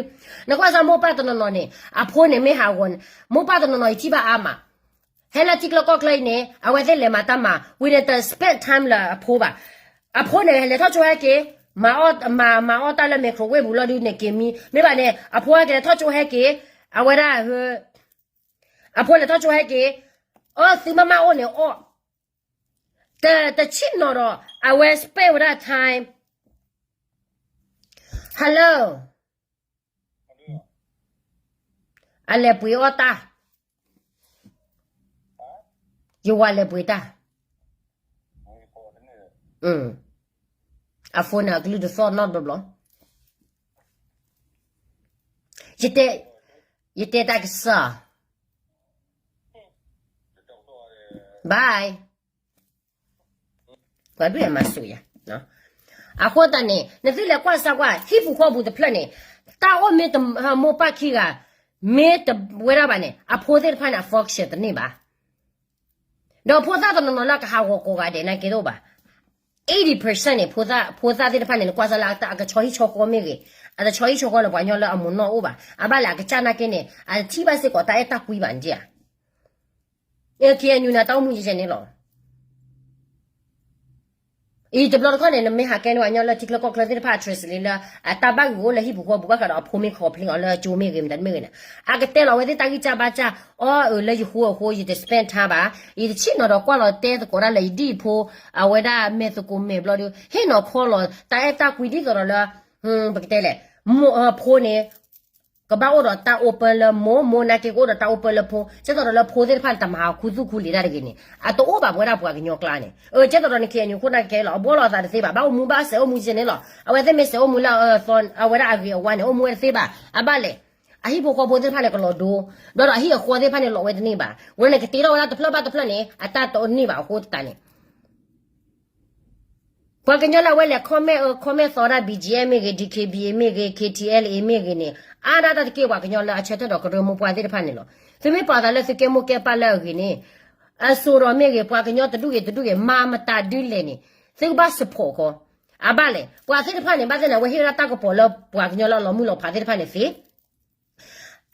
နကွၢ်စၢ်မိၢ်ပၢ်တနီၤနီၤန့ၣ် အဖိန့ၣ်မ့ၢ်ဟးဂီၤန့ၣ် မိၢ်ပၢ်တနီၤနီၤအံၤထံၣ်ဘၣ်အါမး ဟဲလၢထံကျိကီၢ်ချၢအံၤန့ၣ် အဝဲသ့ၣ်လဲၤမၤတၢ်မၤ ဝံၤန့ၣ် တ spend time လၢအဖိဘၣ်. အဖိန့ၣ် လဲၤထီၣ်ကၠိဟဲက့ၤ မၤအီၣ် မၤ မၤအီၣ်တၢ်လၢ microwave ပူၤလီၤဒုန့ၣ်က့ၤမံ မ့ၢ်ဘၣ်န့ၣ် အဖိဟဲက့ၤလဲၤထီၣ်ကၠိဟဲက့ၤ အဝဲဒၣ် အဖိလဲၤထီၣ်ကၠိဟဲက့ၤ အီၣ်သုမၤမၤအိၣ်န့ၣ်အီၣ် တ တဆံၣ်နီၤဒီး အဝဲ spend ဝဲဒၣ် time hello အလဲၤပှ့ၤအီၣ်တၢ် ယဝၤလဲၤပှ့ၤတၢ် အ phone န့ၣ် အကလုၢ်တသီၣ်နီတဘျီဘျီ ယတဲ ယတဲတၢ်ကစီၣ် bye ပှၤဒုးမၤဆူၣ်ယၤ အဃိသတးန့ၣ် နသုလဲၤကွၢ်စၢ်ကွၢ် ဟံၣ်ပူၤဃီပူၤတဖျၢၣ်န့ၣ် တၢ်အိၣ်မ့ၢ်တ မိၢ်ပၢ်ခံဂၤ မ့ၢ်တဝဲဒၣ်ဘၣ်န့ၣ် အဖိသ့ၣ်တဖၣ်န့ၣ် အ function တန့ၢ်ဘၣ်. ဒီးဖိသၣ်တနီၤနီၤလၢအကဟးဂီၤကိးဂၤဒဲးနာ်က့တအိၣ်ဘၣ်. eighty percent န့ၣ် ဖိသၣ်သ့ၣ်တဖၣ်န့ၣ် နကွၢ်စၢ်လၢအကဆီဟံၣ်ဆီဃီမ့ၢ်ဂ့ၤ, အတဆီဟံၣ်ဆီဃီလၢပှၤကညီလၢအမိၢ်နီၢ်အိၣ်ဘၣ်. အဘၣ်လဲၣ် အကစၢ်နာ်က့န့ၣ် အတထံၣ်ဘၣ်စ့ၢ်ကီးတၢ်အဲၣ်တၢ်ကွံဘၣ်န့ၣ်ဧါ. အ KNU န့ၣ် တၢ်အိၣ်မူယဲၢ်န့ၣ်လီၤ. အံၤတဘျီတခီၣ်န့ၣ် နမ့ၢ်ဟးကဲန့ၢ်ပှၤကညီလၢထံချၢကီၢ်ချၢသ့ၣ်တဖၣ် အ translate လၢ အတၢ်ဘၣ်ဂုာ်အိၣ်လၢဟံၣ်ပူၤဃီပူၤဘၣ်ဃးဒီးအဖိမ့ၢ် complain အီၤလၢကၠိမ့ၢ်ဂ့ၤ မတၤမ့ၢ်ဂ့ၤန့ၣ် အကတဲလီၤဝဲသ့ၣ်တၢ်ဂံၢ်စၢ်ဘါစၢ် အီၣ်အၢလၢယဃိအဃိ ယတ spend time ဘၣ်. ယတဆံၣ်နီၤဒီးကွၢ်လီၤတဲသကိးတၢ်လၢယဒံၣ်ဖိ အဝဲဒၣ်မဲာ်သကိးမဲာ်ဘျီဒီး ဟ့ၣ်နီၤခီလီၤ တၢ်အဲၣ်တၢ်ကွံဒ်သိးဒီးလၢ ပကတဲလဲၣ် ဖိန့ၣ် ကဘၣ်အိၣ်ဒီးတၢ် open လၢမိၢ်, မိၢ်နာ်က့ကအိၣ်ဒီးတၢ် open လၢဖိ, ကဲသိးဒီးလၢဖိသ့ၣ်တဖၣ်န့ၣ် တမၤခူသူၣ်ခူလံာ်တၢ်တဂ့ၤန့ၣ် အတအိၣ်ဘၣ်ပဝဲဒၣ်ပှၤကညီကျါန့ၣ်. အ ကဲသိးဒီးန့ၣ် KNU ခိၣ်နၢ်ကဲလီၤ အဘှီလီၤအသးတသ့ဘၣ်, ဘၣ်အိၣ်မူဘၣ်စဲးအိၣ်မူယဲၢ်န့ၣ်လီၤ. အဝဲသ့ၣ်မ့ၢ်စဲးအိၣ်မူလၢ အဝဲဒၣ်အဂ့ၤအဝါန့ၣ် အိၣ်မူဝဲတသ့ဘၣ်. အဘၣ်လဲၣ်, အဟံၣ်ဖိဃီဖိသ့ၣ်တဖၣ်န့ၣ် ကလီၤဒိ, ဒီးဒီးအဟံၣ်အဃီသ့ၣ်တဖၣ်န့ၣ် လီၤဝဲတန့ၢ်ဘၣ်. ဝဲန့ၣ်ကတ့ထီၣ်ဝဲဒၣ်တဖျၢၣ်ဘၣ်တဖျၢၣ်န့ၣ် အတၢ်တန့ၢ်ဘၣ်အဃိသတးန့ၣ် ပှၤကညီလၢအဝဲလဲၤ comment အၢ comment သီဒၣ် BGF မ့ၢ်ဂ့ၤ, DKBA မ့ၢ်ဂ့ၤ, KTLA မ့ၢ်ဂ့ၤန့ၣ် အါဒၣ်တၢ်တက့ၢ်ပှၤကညီလၢအဆၢထၢၣ်ဒီးကရၢမိၢ်ပှၢ်သ့ၣ်တဖၣ်န့ၣ်လီၤ. သုမ့ၢ်ပာ်သးလၢသုကဲမိၢ်ကဲပၢ်လၢအဂ့ၤန့ၣ် အစိၤဒီးမ့ၢ်ဂ့ၤ ပှၤကညီတဒူၣ်ဂ့ၤတဒူၣ်ဂ့ၤ မၤမတၤဒုလဲၣ်န့ၣ် သုကဘၣ် support ဃီ. အဘၣ်လဲၣ်, ပှၤသ့ၣ်တဖၣ်န့ၣ် ဘၣ်သ့ၣ်န့ၣ်အဝဲဟ့ၣ်ဝဲဒၣ်တၢ်ကပီၤလၢပှၤကညီလၢအလီၤမုၢ်လီၤဖးသ့ၣ်တဖၣ်န့ၣ်သ့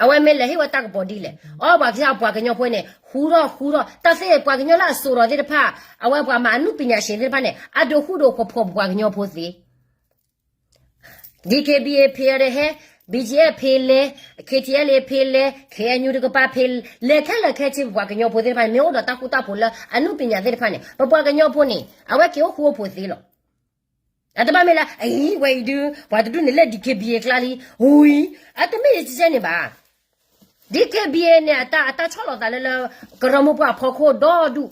အဝဲမ့ၢ်လဲၤဟ့ၣ်ဝဲတၢ်ကပီၤဒ်လဲၣ်, အီ ပှၤကစၢ်ပှၤကညီဖိန့ၣ် ဃူထီၣ်ဃူထီၣ် တၢ်သ့ၣ်ပှၤကညီလၢအစိၤဒီးသ့ၣ်တဖၣ် အဝဲပှၤမၤအနုပညာရှင် သ့ၣ်တဖၣ်န့ၣ် အဒုးဃူဒိးဖိးဖိးပှၤကညီဖိသ့ DKBA ဖဲလဲၣ်ဟဲ, BGF ဖဲလဲၣ်, KTLA ဖဲလဲၣ်, KNU တကပၤဖဲလဲၣ်, လဲၤခဲလၢာ်ခဲဆ့ပပှၤကညီဖိသ့ၣ်တဖၣ်န့ၣ် မ့ၢ်အိၣ်ဒီးတၢ်ဃူတၢ်ဖိးလၢအနုပညာသ့ၣ်တဖၣ်န့ၣ် ပပှၤကညီဖိန့ၣ် အဝဲက့ၤအိၣ်ဃူအိၣ်ဖိးသ့လီၤ. အတဘၣ်မ့ၢ်လၢ အံၤ ဝဲအံၤဒုး ပှၤတဒူၣ်န့ၣ်လၢ DKBA ကျါလံ, ဝံၤ အတမ့ၢ်ယကဲန့ၣ်ဘၣ်. DKBA န့ၣ် အတၢ် အတၢ်ဆီၣ်လီၤသးလၢ လၢကရၢမိၢ်ပှၢ်အဖီခိၣ်ဒီဒူၣ်,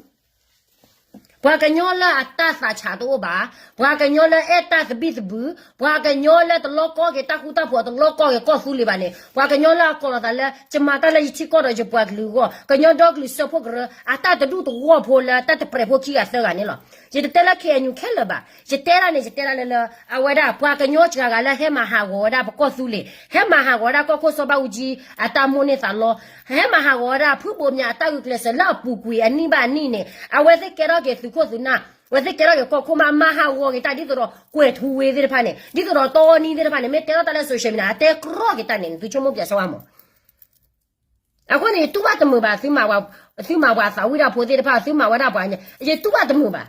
ပှၤကညီလၢအတၢ်သးဆးတအိၣ်ဘၣ်, ပှၤကညီလၢအဲၣ်တၢ်သဘံၣ်သဘုၣ်, ပှၤကညီလၢတလီကီက့ၤတၢ်ဃူတၢ်ဖိး တလီကီက့ၤကီၢ်သူလ့ၤဘၣ်န့ၣ် ပှၤကညီလၢအကိးလီၤသးလၢ ယမၤတၢ်လၢယထံကီၢ်ဒီးယပှၤကလုာ်အဂီၢ် ကညီဒီကလုာ်စၢဖှိၣ်ကရၢ အတၢ်တဒူၣ်တဝီၢ်ဖိလၢတၢ်တပြဲးဖိခံဂၤသၢဂၤန့ၣ်လီၤ. ယတတဲလၢ K N U ခဲလၢာ်ဘၣ်, ယတဲဒၣ်န့ၣ် ယတဲဒၣ်လၢလၢ အဝဲဒၣ်ပှၤကညီစှၤဂၤလၢဟဲမၤဟးဂီၤဝဲဒၣ်ပကီၢ်သူလ့ၤ, ဟဲမၤဟးဂီၤဝဲဒၣ်ကီၢ်ခိၣ်စီၤဘၣ်အူကၠံ အတၢ်မိၣ်န့ၢ်သးလီ, ဟဲမၤဟးဂီၤဝဲဒၣ်ဖုဘိးမၠးအတၢ်ဂုာ်ကျဲးစၢးလၢအပူၤကွံာ်အနံၣ်ဘၣ်အနံၣ်န့ၣ် အဝဲသ့ၣ်ကဲထီၣ်က့ၤသုးခိၣ်သုးနၢ်, အဝဲသ့ၣ်ကဲထီၣ်က့ၤကီၢ်ခိၣ်မး မၤဟးဂီၤက့ၤတၢ်ဒ်သိးဒီးကွဲၤထူဝ့သ့ၣ်တဖၣ်န့ၣ် ဒ်သိးဒီးတီနံသ့ၣ်တဖၣ်န့ၣ် မ့ၢ်တဲထီၣ်တၢ်လၢ social media အတဲကြီက့ၤတၢ်န့ၣ် သုဆိကမိၣ်ပၠးဆၢဝါမး. အဃိန့ၣ် ယတူၢ်ဘၣ်တမုာ်ဘၣ်, သုမၤပှၤသးဝံၣ်တၢ်ဖိသ့ၣ်တဖၣ် သုမၤဝဲဒၣ်ပှၤ, ယတူၢ်ဘၣ်တမုာ်ဘၣ်.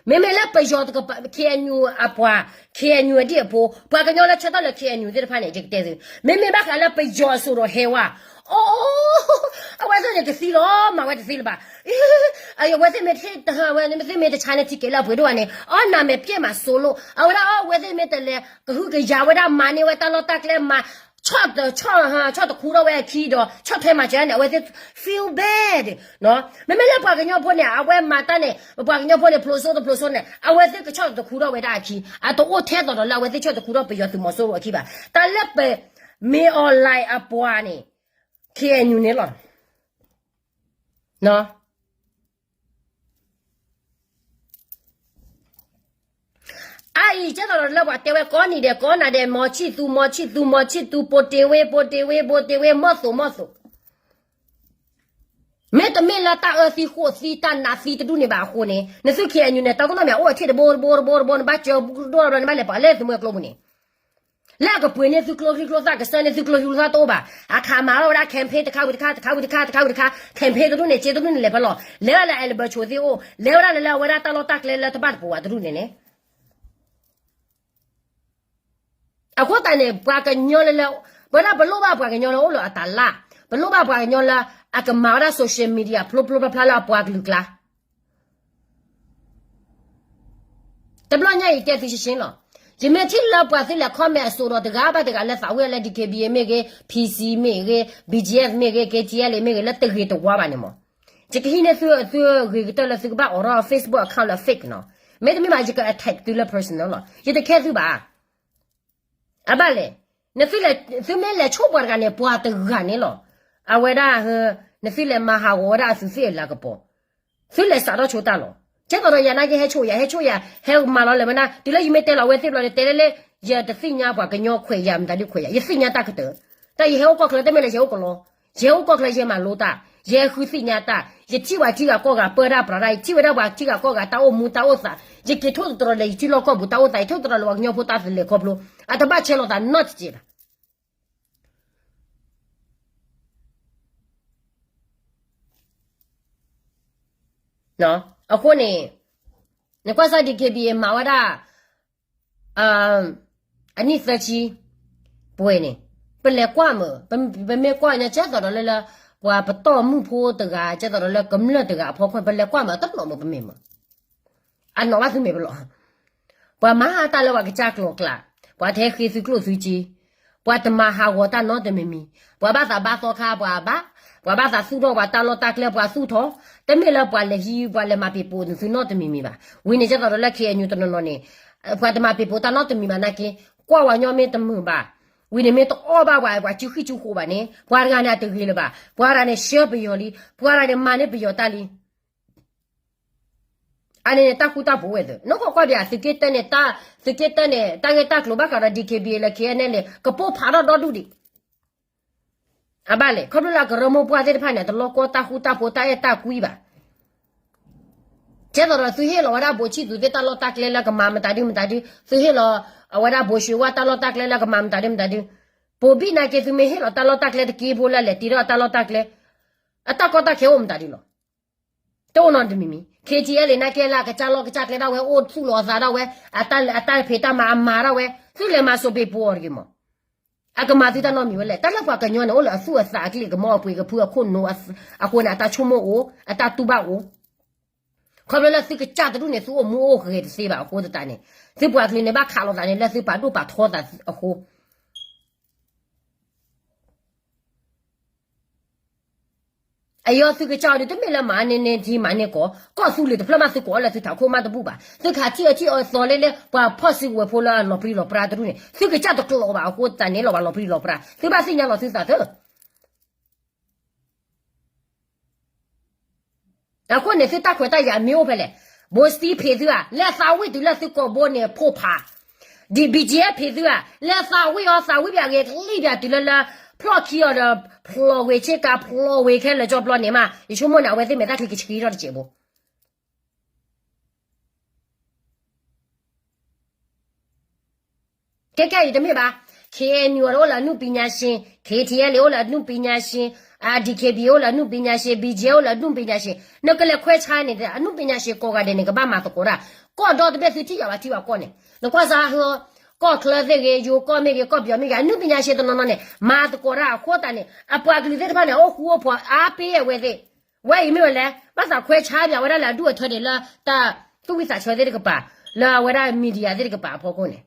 မ့မ့ၢ်လၢပယီၤတကပၤ K N U အပှၤ, K N U အဒံၣ်အဖိ, ပှၤကညီလၢဆၢထၢၣ်လၢ K N U သ့ၣ်တဖၣ်န့ၣ် ယကတဲသု, မ့မ့ၢ်ဘၣ်ဃးလၢပယီၤအစိၤဒီးဟဲဝဲ, အိ, အဝဲသ့ၣ်န့ၣ်ကသံလီၤ, မၤဝဲတသ့လၢၤဘၣ်. အဝဲသ့ၣ်မ့ၢ်တဟ့ၣ်, အဝဲသ့ၣ်မ့ၢ်တဆါန့ၢ် ticket လၢအပှ့ၤဒိၣ်ဘၣ်န့ၣ် အီၣ်နၤမဲာ်ပျဲၢ်မးစိလိၣ်, အဝဲဒၣ်အီ အဝဲသ့ၣ်မ့ၢ်တလဲၤ ကဟုကယာ်ဝဲဒၣ်မၤန့ၢ်ဝဲတၢ်လီၢ်တၢ်ကျဲမၤ ဆီၣ်တခူထီၣ်ဝဲအခံဒီး ဆီၣ်ထွဲမၤစၢၤန့ၣ် အဝဲသ့ၣ် feel bad. မ့မ့ၢ်လၢပှၤကညီဖိန့ၣ် အဝဲမၤတၢ်န့ၣ် ပှၤကညီဖိန့ၣ် ဖျိးစိတဖျိးစိန့ၣ် အဝဲသ့ၣ်ကဆီၣ်တခူထီၣ်ဝဲဒၣ်အခံ, အတအိၣ်ထဲသိးဒီးလၢအဝဲသ့ၣ်ဆီၣ်တခူထီၣ်ပယီၤသုးမီၤစိရိၤအခံဘၣ်. တၢ်လၢပမ့ၢ် online အပှၤန့ၣ် K N U န့ၣ်လီၤ. အအံၤ ကဲသိးဒီးလၢပှၤတဲဝဲ ကိးနံၤဒဲး ကိးနၤဒဲး မီၤဆံၣ်သူ မီၤဆံၣ်သူ မီၤဆံၣ်သူ ပိတ့ဝ့ ပိတ့ဝ့ ပိတ့ဝ့ မီၢ်သိး မီၢ်သိး, မ့တမ့ၢ်လၢတၢ်အၢသံဃိးသံ တၢ်နးသံတဒူၣ်န့ၣ်ဘၣ်အဃိန့ၣ် နသု K N U န့ၣ် တၢ်ကနီၣ်မ့ၢ်အိၣ်အထံၣ်တဘိတဘိတဘိတဘိ နဘၣ်စၢၤဒိၣ်ဘျီ နဘၣ်လဲၤပာ်လၢသုမှဲကျိပူၤန့ၣ် လၢအကပှ့ၤန့ၢ်သုကျိချံကျိသၣ် ကစၢၢ်န့ၢ်သုကျိချံကျိသၣ်တအိၣ်ဘၣ်. အခးမၤထီၣ်ဝဲဒၣ် campaign တခါဝံၤတခါ တခါဝံၤတခါ တခါဝံၤတခါ campaign တဒူၣ်န့ၣ် စ့တဒူၣ်န့ၣ်လဲၤဖဲလီၤ လဲၤဝဲဒၣ်လၢ Albert ဆိးသ့ၣ်အိၣ် လဲၤဝဲဒၣ်လၢလၢအဝဲဒၣ်တၢ်လီၢ်တၢ်ကျဲလၢတဘၣ်တပဝးတဒူၣ်န့ၣ်န့ၣ် အဃိသတးန့ၣ် ပှၤကညီလၢလၢ ပဝဲဒၣ်ပလိၣ်ဘၣ်ပှၤကညီလၢအိၣ်လၢအတၢ်လၢ်, ပလိၣ်ဘၣ်ပှၤကညီလၢအကမၤဝဲဒၣ် social media ဖျိဖျိဖျါဖျါလၢအပှၤကလုာ်ကျါ တဘျီညါအံၤတဲသုရှင်းရှင်းလီၤ. ယမ့ၢ်ထံၣ်လၢပှၤသုလဲၤ comment အစိၤဒီးတဂၤဘၣ်တဂၤလၢသးဝံၣ်လၢ D K B A မ့ၢ်ဂ့ၤ, P C မ့ၢ်ဂ့ၤ, B G F မ့ၢ်ဂ့ၤ, K T L A မ့ၢ်ဂ့ၤ လၢတဂ့ၤတဝါဘၣ်န့ၣ်မး, ယကဟံးန့ၢ်သုသုဂ့ၤကတၢၢ်လၢသုကဘၣ်အိးထီၣ် Facebook account လၢ fake နီၤ. မ့တမ့ၢ်ဘၣ် ယက attack သုလၢ personal လီၤ. ယတခဲသုဘၣ်. အဘၣ်လဲၣ်, နသုလဲၤ သုမ့ၢ်လဲၤဆိၣ်ပှၤတဂၤန့ၣ် ပှၤတဂၤန့ၣ်လီၤ. အဝဲဒၣ် နသုလဲၤမၤဟးဂီၤဝဲဒၣ်အသုသ့ၣ်အလၤကပီၤ, သုလဲၤစးထီၣ်ဆိတၢ်လီၤ. ကဲသိးဒီးယၤနာ်က့ဟဲဆိၣ်ယၤ ဟဲဆိၣ်ယၤ ဟဲမၤလီၤလဲၤဝဲဒၣ် တုၤလၢယမ့ၢ်တဲလီၤအဝဲသ့ၣ်ဘျီန့ၣ် တဲလၢလၢ ယတသ့ၣ်ညါပှၤကညီခွဲးယာ်မတၤဒုးခွဲးယာ် ယသ့ၣ်ညါတၢ်ကတၢၢ်, တၢ်ယဟဲအိၣ်ကီၢ်ချၢ တမ့ၢ်လၢယဟဲအိၣ်ကလီ ယဟဲအိၣ်ကီၢ်ချၢယဟဲမၤလိတၢ်, ယဟဲဃုသ့ၣ်ညါတၢ်, ယထံၣ်ပှၤထံဂၤကီၢ်ဂၤပၢတၢ်ပြးတၢ်, ယထံၣ်ဝဲဒၣ်ပှၤထံဂၤကီၢ်ဂၤတၢ်အိၣ်မူတၢ်အိၣ်သး, ယက့ၤထိၣ်သတြီၤလၢယထံလီၢ်ကီၢ်ပူၤတၢ်အိၣ်သး, ယထိၣ်သတြီၤလၢပှၤကညီဖိတၢ်သလဲၤခီဖျိ, အတဘၣ်ဆဲးလီၤသးနီတစဲးဘၣ်. အဃိန့ၣ် နကွၢ်စၢ် D K B A မၤဝဲဒၣ် အနံၣ်သၢဆံ ပှဲၤန့ၣ် ပလဲၤကွၢ်မး, ပမ့ၢ်ကွၢ်ညါ ကဲသိးဒီးလၢလၢ ပှၤပတီၢ်မုၢ်ဖိတဂၤ ကဲသိးဒီးလၢကမျၢၢ်တဂၤအဖီခိၣ် ပလဲၤကွၢ်မး တနီၤမး ပမ့ၢ်မး အနီၢ်ဘၣ်သုမ့ၢ်ပလီၢ်, ပှၤမၤတၢ်လၢပှၤကစၢ်ကျိၤကျါ, ပှၤတဟဲဃ့သုကျိၣ်သုစ့, ပှၤတမၤဟးဂီၤတၢ်နီတမံၤမံၤ, ပှၤဘၣ်သးဘါသီခါ ပှၤဘါ, ပှၤဘၣ်သးသူၣ်ထီၣ်ပှၤတၢ်လီၢ်တၢ်ကျဲ ပှၤသူၣ်ထီၣ်, တမ့ၢ်လၢပှၤလဲၤဟံး ပှၤလဲၤမၤပ့ၤပိာ်သုနီတမံၤမံၤဘၣ်. ဝံၤန့ၣ် ကဲသိးဒီးလၢ K N U တနီၤနီၤန့ၣ် ပှၤတမၤပ့ၤပိာ်တၢ်နီတမံၤဘၣ်နာ်က့, ကွၢ်ဝဲညီမ့ၢ်တမုာ်ဘၣ်, ဝံၤန့ၣ်မ့ၢ်တအီၣ်ဘၣ်ပှၤ ပှၤစုဃံၣ်စုဃိးဘၣ်န့ၣ် ပှၤတဂၤန့ၣ်အတဂ့ၤလၢၤဘၣ်, ပှၤတဂၤန့ၣ်ဆှၢပယီၤလံ, ပှၤတဂၤန့ၣ်မၤန့ၢ်ပယီၤတၢ်လံ အန့ၣ်န့ၣ် တၢ်ဃူတၢ်ဖိးဝဲသ့ၣ် နကကွၢ်ဘၣ် သုးက့တၢန့ၣ် တၢ်, သုးက့တၢန့ၣ် တၢ်ဂ့ၢ်တၢ်ကျိၤဘၣ်ဃးဒီး D K B A လၢ K N L A ကပိာ်ဖးထီၣ်ဒီဒူၣ်ဒံး. အဘၣ်လဲၣ် ခီဖျိလၢအကရၢမိၢ်ပှၢ်သ့ၣ်တဖၣ်န့ၣ် တလီၤကီတၢ်ဃူတၢ်ဖိး တၢ်အဲၣ်တၢ်ကွံဘၣ်. ကဲသိးဒီးသုဟ့ၣ်လီၤဝဲဒၣ်ဘိးဆံၣ်သူးသ့ၣ်တၢ်လီၢ်တၢ်ကျဲလၢကမၤမတၤဒုမတၤဒု, သုဟ့ၣ်လီၤအဝဲဒၣ်ဘိးရွှ့ၤဝါတၢ်လီၢ်တၢ်ကျဲလၢကမၤမတၤဒုမတၤဒု, ပိာ်ဘံၣ်နာ်က့ သုမ့ၢ်ဟ့ၣ်လီၤတၢ်လီၢ်တၢ်ကျဲတက့ဖိလၢလဲၤတ့ထီၣ်တၢ်လီၢ်တၢ်ကျဲ အတၢ်ကီတၢ်ခဲအိၣ်မတၤဒုလီၤ. တအိၣ်နီတမံၤမံၤ K T L A နာ်က့လၢအကစၢ်လီၢ်ကစၢ်ကျဲဒၣ်ဝဲ အိၣ်သူၣ်လီၤအသးဒၣ်ဝဲ, အတၢ်ဖံးတၢ်မၤအမၤဒၣ်ဝဲ, သုလဲၤမၤစိးပ့ၤပိာ်အီၤတဂ့ၤမး. အကမၤသုတၢ်နီတမံၤဝဲလဲၣ်. တၢ်လၢပှၤကညီန့ၣ် အိၣ်လၢအသူၣ်အသးအကလံၤကမီၤအပှ့ၤကဖုအခိၣ်နူာ်အဃိန့ၣ် အတၢ်ဆိကမိၣ်အိၣ် အတၢ်တူၢ်ဘၣ်အိၣ်. ခီဖျိလၢသုကစၢ်တဒူၣ်န့ၣ် သုအိၣ်မူအိၣ်ဂဲၤတသ့ဘၣ်အဃိသတးန့ၣ် သုပှၤကလုာ်န့ၣ် ဘၣ်ခးလိာ်သးန့ၣ်လၢသုပာ်ဒိၣ်ပာ်ထီသးအဃိ အယီၤသုကစၢ်အီၤဒုး တမ့ၢ်လၢမၤန့ၢ်န့ၢ်ထံမၤန့ၢ်ကီၢ်, ကီၢ်သူလ့ၤတဖျၢၣ်မးသုကိးအီၤလၢသုထးခိၣ်မးတဘူၣ်ဘၣ်. သုကဟးထံၣ်အၢထံၣ်အၢသီလၢလၢ ပှၤဖီၣ်စုကဝဲၤဖိလၢအလီၤပြံလီၤပြါတဒူၣ်န့ၣ် သုကစၢ်တကျိးဘၣ်အဃိ တၢ်န့ၣ်လီၤဘၣ်လီၤပြံလီၤပြါ သုဘၣ်သ့ၣ်ညါလီၤသုသးသၢ အဃိန့ၣ် သုတၢ်ခွဲးတၢ်ယာ်မ့ၢ်အိၣ်ဖဲလဲၣ်. ဘိစတံဖံးသုဧါ, လဲၤသးဝံၣ်တုၤလၢသုကိာ်ဘိန့ၣ်ဖိဖး, ဒ် ဘံၣ်ကၠံၣ်ဖံးသုဧါ, လဲၤသးဝံၣ်အီၤ သးဝံၣ်ပၠးဂ့ၤကလံၣ်ပၠးတုၤလၢလၢ ဖျီၣ်ခံအီၤဒီး ဖျီၣ်ဝဲဆ့ကၤ ဖျီၣ်ဝဲခဲလၢာ်ကၠီပျီန့ၣ်မး ယဆိကမိၣ်န့ၣ် အဝဲသ့ၣ်မဲာ်တၢ်ချံကဆှံထီၣ်တစဲးဖိ ခဲခဲအံၤတမ့ၢ်ဘၣ်, KNU အိၣ်လၢအနုပညာရှင်, KTLA အိၣ်လၢအနုပညာရှင်, DKBA အိၣ်လၢအနုပညာရှင်, BGF အိၣ်လၢအနုပညာရှင်, နကလဲၤခွဲးဆါန့ၣ် အနုပညာရှင်ကိးဂၤဒဲးန့ၣ် ကဘၣ်မၤသကိးတၢ်, ကီၢ်ဒီတဘ့ၣ်သုထံၣ်ယၤဘၣ်ထံဘၣ်ကီၢ်န့ၣ်, နကွၢ်စးဟၢ ကီၢ်ချၢသ့ၣ်ဂ့ၤ, ယိၤကီၢ်မ့ၢ်ဂ့ၤ, ကီၢ်ပယီၤမ့ၢ်ဂ့ၤ, အနုပညာရှင်တနီၤနီၤန့ၣ် မၤသကိးတၢ်အဃိသတးန့ၣ် အပှၤကလုာ်သ့ၣ်တဖၣ်န့ၣ် အိၣ်ဃူအိၣ်ဖိးအါပ့ၤအဝဲသ့ၣ်, ဝဲအံၤမ့ၢ်ဝဲလဲၣ်, ဘၣ်သးခွဲးဆါပၠးဝဲဒၣ်လၢအဒူၣ်အထၢဒံးလၢတၢ်သူၣ်ဝံၣ်သးဆၢသ့ၣ်တကပၤ, လၢအဝဲဒၣ် media သ့ၣ်တကပၤအဖီခိၣ်န့ၣ်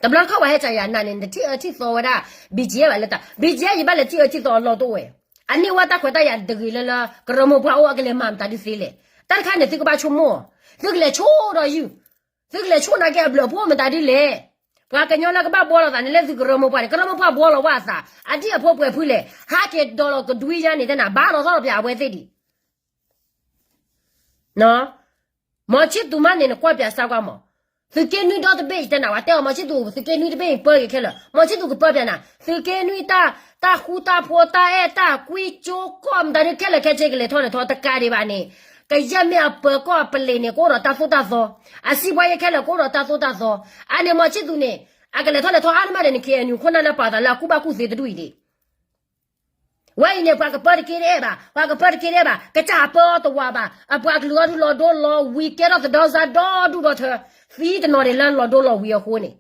တဘျီတခီၣ်ပှၤဟဲစးယၤနၤန့ၣ် နတထံၣ်အၢထံၣ်သီဝဲဒၣ် ဘံၣ်ကၠံၣ်ဘၣ်လၢတၢ်, ဘံၣ်ကၠံၣ်ယဘၣ်လဲၤထံၣ်အၢထံၣ်သီအလီၢ်တအိၣ်ဝဲ, အန့ၢ်ဝဲတၢ်ခွဲးတၢ်ယာ်တဂ့ၤလၢလၢ ကရၢမိၢ်ပှၢ်အိၣ်အကလဲၤမၤမတၤဒုးသ့လဲၣ်, တၢ်တခါန့ၣ် သုကဘၣ်ဆိကမိၣ်, သုကလဲၤဆိဒီးယုၢ်, သုကလဲၤဆိနာ်က့အဘျုးအဖှိၣ်မတၤဒုးလဲၣ်, ပှၤကညီလၢကဘၣ်ဘှီလီၤသးန့ၣ်လၢသုကရၢမိၢ်ပှၢ်န့ၣ် ကရၢမိၢ်ပှၢ်ဘှီလီၤဝဲအသး, အဒံၣ်အဖိပှဲၤဖုလဲၣ်, ဟးက့ၤဒီးလီၤကဒွံညါန့ၣ်တဲနၤ ဘၣ်လီၤထီၣ်ပၠးအဝဲသ့ၣ်ဒံး မီၤဆံၣ်သူၤမးန့ၣ် နကွၢ်ပၠးစၢ်ကွၢ်မး, သုးက့နွံဒီတဘ့ၣ် ယတဲနၤဝဲတဲအီၤ မီၤဆံၣ်သူၤ သုးက့နွံတဘ့ၣ်ပၢက့ၤခဲလၢာ်, မီၤဆံၣ်သူၤကပၢပၠးနၤ, သုးက့နွံတၢ်ဃူတၢ်ဖိး တၢ်အဲၣ်တၢ်ကွံကၠိကီၢ်မတၤဒုးခဲလၢာ်ခဲဆ့ကလဲၤထီၣ်လဲၤထီၣ်တကးဒံးဘၣ်န့ၣ်, ကယဲၢ်မ့ၢ်အပၢၤကီၢ်ပလံးန့ၣ် ကအိၣ်ဒီးတၢ်သိၣ်တၢ်သီ, အစံးဘှါယဲခဲလၢာ်ကအိၣ်ဒီးတၢ်သိၣ်တၢ်သီ, အန့ၣ်မီၤဆံၣ်သူၤန့ၣ် အကလဲၤထီၣ်လဲၤထီၣ်အါတမးဒီးန့ၣ် KNU ခိၣ်နၢ်လၢပာ်သးလၢအကူၣ်ဘၣ်ကူၣ်သ့တဒူၣ်အံၤဒံး ဝဲအံၤန့ၣ် ပှၤကပၢတက့တအဲၣ်ဘၣ်, ပှၤကပၢတက့တအဲၣ်ဘၣ်, ကစၢ်ပၢအီၤတဝးဘၣ်, အပှၤကလုာ်အီၤဒုးလီၤဒိလီၤဝံၤ ကဲထီၣ်သဒီစါဒီဒူၣ်ဒီထၢ, သံတနီၤဒံးလၢလီၤဒိလီၤဝံၤအဃိန့ၣ်,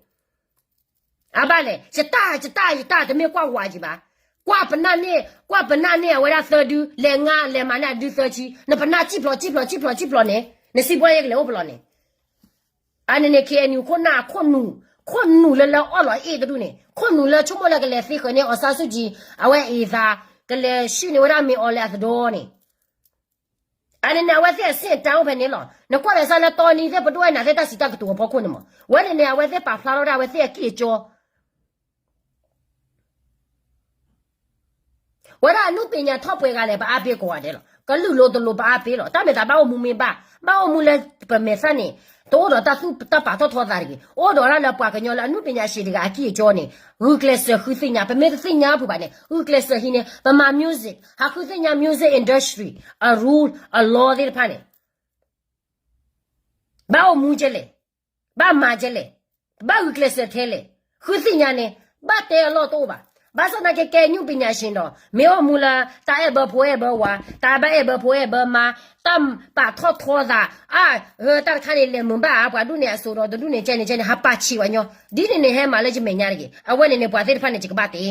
အဘၣ်လဲၣ်, ယတၢ် ယတၢ် ယတၢ်တမ့ၢ်ကွၢ်ဝးယံၤဘၣ်, ကွၢ်ပနၢ်န့ၢ်, ကွၢ်ပနၢ်န့ၢ်အဝဲဒၣ်သၢဒု လဲၤငါလဲၤမၤန့ၢ်အဒုသၢဆံ, နပနၢ်စံၣ်ဖျိး စံၣ်ဖျိး စံၣ်ဖျိး စံၣ်ဖျိးန့ၣ်, နစံးဘှါယဲကလဲၤအိၣ်ပလီၢ်န့ၣ် အန့ၣ်န့ၣ် KNU ခိၣ်နၢ် ခိၣ်နူာ်လၢလၢအီၣ်လီၤအ့ၣ်တဒူၣ်န့ၣ် ခိၣ်နူာ်လၢဆိကမိၣ်လၢကလဲၤသ့ဃၢၤန့ၢ် အောင်ဆန်းစုကြည် အဝဲအံၤသး ကလဲၤဆှၢန့ၢ်ဝဲဒၣ်မ့ၢ်အီၤလဲၤအသဒိန့ၣ်, အန့ၣ်န့ၣ် အဝဲသ့ၣ်အဆ့ၣ်တၢ်အိၣ်ဖဲန့ၣ်လီၤ. နကွၢ်ဒီးစၢ်လၢတီနံၤသ့ၣ်ပဒိၣ်ဝဲနၤသ့ၣ်တၢ်စံးတၢ်ကတိၤအဖီခိၣ်န့ၣ်မး, ဝဲန့ၣ်န့ၣ် အဝဲသ့ၣ်ပာ်ဖျါထီၣ်ဝဲဒၣ်အဝဲသ့ၣ်အကံၢ်အကၠီ ဝဲဒၣ်အနုပညာထီၣ်ပှဲၤဂၤလဲၣ် ပအါပ့ၤကိးဂၤဒဲးလီၤ. ကလုာ်လိၤတလိၤပအါပ့ၤလီၤ. တၢ်မဲာ်သးဘၣ်အိၣ်မူမ့ၢ်ဘၣ်, ဘၣ်အိၣ်မူလၢပမဲာ်သၣ်န့ၣ် တအိၣ်ဒီးတၢ်သူၣ်တၢ်ပာ်ထီၣ်ထီသးတဂ့ၤ. အိၣ်ဒီးဒၣ်လၢပှၤကညီလၢအနုပညာရှင်တဂၤအကံၢ်အကၠီန့ၣ် ဂုာ်ကျဲးစၢးဃုသ့ၣ်ညါ, ပမ့ၢ်တသ့ၣ်ညါဖုးဘၣ်န့ၣ် ဂုာ်ကျဲးစၢးဟံးန့ၢ်, ပမၤ music ဟးဃုသ့ၣ်ညါ music industry အ rule အ law သ့ၣ်တဖၣ်န့ၣ် ဘၣ်အိၣ်မူကဲလဲၣ်, ဘၣ်မၤကဲလဲၣ်, ဘၣ်ဂုာ်ကျဲးစၢးထဲလဲၣ်, ဃုသ့ၣ်ညါန့ၣ် ဘၣ်တဲအလီၢ်တအိၣ်ဘၣ်. ဘၣ်ဆၣ်သနာ်က့ ကဲနုပညာရှင်ဒီး မ့ၢ်အိၣ်မူလၢ တၢ်အဲၣ်ဘၢဖိအဲၣ်ဘၢဝၤ, တၢ်ဘၣ်အဲၣ်ဘၢဖိအဲၣ်ဘၢမါ, တၢ်ပာ်ထီၣ်ထီသး, အါ, ဂၢၢ်တၢ်တခါန့ၣ် လဲၤမုာ်ဘၣ်အါပှၤဒူၣ်န့ၣ်အစိၤဒီးတဒူၣ်န့ၣ် ကဲန့ၣ်ကဲန့ၣ် ဟးပာ်ဆံးဝဲညီ, ဒ်န့ၣ်န့ၣ် ဟဲမၤလၢယမဲာ်ညါတဂ့ၤ. အဝဲန့ၣ်န့ၣ် ပှၤသ့ၣ်တဖၣ်န့ၣ် ယကဘၣ်တဲ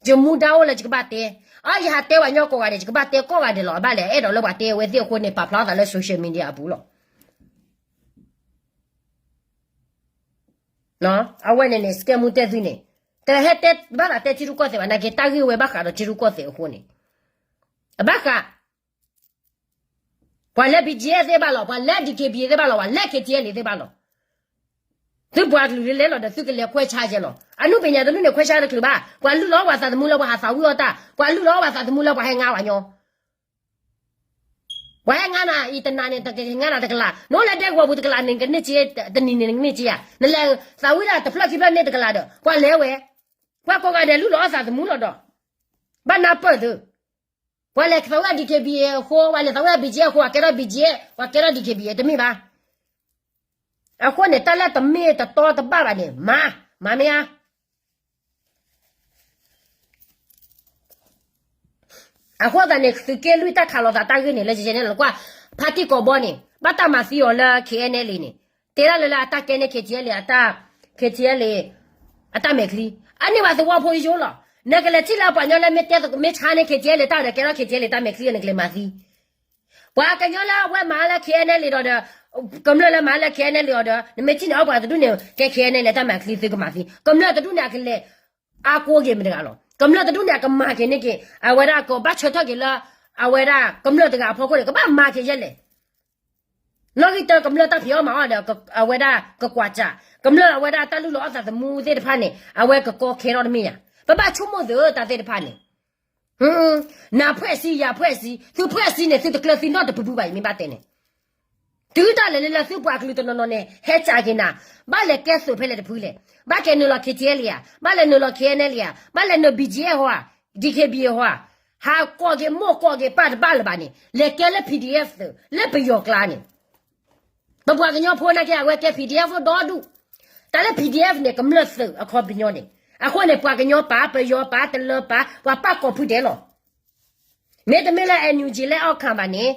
ယမူဒါအိၣ်လၢယကဘၣ်တဲ, အါ ယဟးတဲဝဲညီကိးဂၤဒဲး ယကဘၣ်တဲကိးဂၤဒဲးလီၤ. အဘၣ်လဲၣ် အဲၣ်ဒိးလၢပှၤတဲအဝဲသ့ၣ်အဃိန့ၣ် ပာ်ဖျါသးလၢ social media အပူၤလီၤ. အဝဲန့ၣ်န့ၣ် စကဲမူတဲသုန့ၣ် တဟဲတဲဘၣ်သးတဲထံရူၢ်ကီၢ်သဲးဘၣ် နာ်က့တၢ်ဂ့ၢ်ဝဲဘၣ်ဃးဒီးထံရူၢ်ကီၢ်သဲးအဃိန့ၣ် အဘၣ်ဃး ပှၤလၢ ဘံၣ်ကၠံၣ်သ့ၣ်ဘၣ်လီၤ, ပှၤလၢ DKBA သ့ၣ်ဘၣ်လီၤ, ပှၤလၢ KTLA သ့ၣ်ဘၣ်လီၤ. သုပှၤကလုာ်လၢလဲၤလီၤဒီး သုကလဲၤခွဲးဆါကဲလီၤ. အနုပညာတဒူၣ်န့ၣ် ခွဲးဆါတချုးဘၣ်. ပှၤလုၢ်လီၤအီၣ်ပှၤသးသမူလၢပှၤဟးသးဝံၣ်အီၣ်တၢ်, ပှၤလုၢ်လီၤအီၣ်ပှၤသးသမူလၢပှၤဟဲငါဝဲညီ, ပှၤဟဲငါနၤအံၤတနၤန့ၣ် တကငါနၤတကလး, နအိၣ်လၢဒဲကဝီၤပူၤတကလးန့ၣ် ကန့ၢ်က့, တနံၤန့ၣ်နကန့ၢ်က့ဧါ. နလဲၤသးဝံၣ်ဒၣ်တဖျၢၣ်ခံဖျၢၣ်န့ၣ်တကလးဒီး ပှၤလဲၤဝဲ, ပှၤကိးဂၤဒဲးလုၢ်လီၤအီၣ်သးသမူလီၤဒီး ဘၣ်နၢ်ပၢၢ်သု, ပှၤလဲၤသးဝံၣ် DKBA အဃိ, ပှၤလဲၤသးဝံၣ် ဘံၣ်ကၠံၣ် အဃိ, ပှၤကဲထီၣ် ဘံၣ်ကၠံၣ်, ပှၤကဲထီၣ် DKBA တမ့ၢ်ဘၣ်. အဃိန့ၣ် တၢ်လၢတမ့ၢ်တတီတဘၣ်ဘၣ်န့ၣ် မၤ, မၤမ့ၢ်ဧါ. အဃိသတးန့ၣ် သုးက့လွံၢ်တၢ်ခးလိာ်သးတၢ်ဂ့ၢ်န့ၣ် လၢယဲန့ၣ်လီၤကွၢ်, ဖါတံၢ်ကိးဘီန့ၣ် ဘၣ်တၢ်မၤသံအီၤလၢ KNLA န့ၣ်, တဲဒၣ်လၢလၢအတၢ်ကဲန့ၢ် KTLA အတၢ်, KTLA အတၢ်မဲာ်ချံ, အန့ၢ်ဘၣ်သဝီဖိယိယိလီၤ. နကလဲၤထံၣ်လၢပှၤကညီလၢမ့ၢ်တဲမ့ၢ်ဆါန့ၢ် KTLA တၢ်ဒီး ကဲထီၣ် KTLA တၢ်မဲာ်ချံ နကလဲၤမၤသံ ပှၤကညီလၢအဝဲမၤလၢ KNLA ဒီးဒီး, ကမျၢၢ်လၢမၤလၢ KNLA အီၤဒီး နမ့ၢ်ထံၣ်န့ၣ် အီပှၤတဒူၣ်န့ၣ် ကဲ KNLA တၢ်မဲာ်ချံသုကမၤသံ, ကမျၢၢ်တဒူၣ်န့ၣ် အကလဲၤ အါကိးက့ၤမတၤတဂၤလီၤ. ကမျၢၢ်တဒူၣ်န့ၣ် အကမၤက့ၤန့ၢ်က့ၤ အဝဲဒၣ်ကဘၣ်ဆၢထၢၣ်က့ၤလၢ အဝဲဒၣ်ကမျၢၢ်တဂၤအဖီခိၣ်န့ၣ် ကဘၣ်မၤက့ၤယဲလဲၣ်. နီၣ်ဂံၢ်တၢကမျၢၢ်တၢ်ဖံးအီၣ်မၤအီၣ်ဒီး အဝဲဒၣ်ကကွၢ်စၢ် ကမျၢၢ်အဝဲဒၣ်တၢ်လုၢ်လီၤအီၣ်သးသမူသ့ၣ်တဖၣ်န့ၣ် အဝဲကကီခဲထီၣ်တမ့ၢ်ဧါ. ပဘၣ်ဆိကမိၣ်သုးတၢ်သ့ၣ်တဖၣ်န့ၣ် နဖှဲးစံယၤဖှဲးစံ သုဖှဲးစံန့ၣ် သုတကျၢၤသံနီတပူၤပူၤဘၣ် ယမ့ၢ်ဘၣ်တဲန့ၣ် တုၤဒၣ်လဲာ်လၢသုပှၤကလုာ်တနီၤနီၤန့ၣ် ဟဲစးက့ၤနၤ, ဘၣ်လဲၤကဲသုးဖဲလဲၣ်တဖုလဲၣ်, ဘၣ်ကဲနုာ်လီၤ ခ့ထံအဲလံဧါ, ဘၣ်လဲၤနုာ်လီၤ ခ့အဲနလံဧါ, ဘၣ်လဲၤနုာ် ဘံၣ်ကၠံအဲၣ် ဟီဧါ, ဒံၣ်ခ့ဘံၣ်အဲၣ် ဟီဧါ, ဟးကိးက့ၤမိၢ်ကိးက့ၤပၢ်တဘၣ်လၢၤဘၣ်န့ၣ် လဲၤကဲလၢ ပီၣ်ဒံၣ်အဲၣ် သုး လၢပယီၤကျါန့ၣ် ပပှၤကညီဖိနာ်က့ အဝဲကဲ ပီၣ်ဒံၣ်အဲၣ် ဒီဒူၣ်, တၢ်လၢ ပီၣ်ဒံၣ်အဲၣ် န့ၣ် ကမျၢၢ်သုးအခီပညီန့ၣ်, အဃိန့ၣ် ပှၤကညီပာ် ပယီၤပာ် တလၢၤပာ် ပှၤပာ်ကိးဖုဒဲးလီၤ. မ့တမ့ၢ်လၢ NUG လၢအီၣ်ခၣ်ဘၣ်န့ၣ်,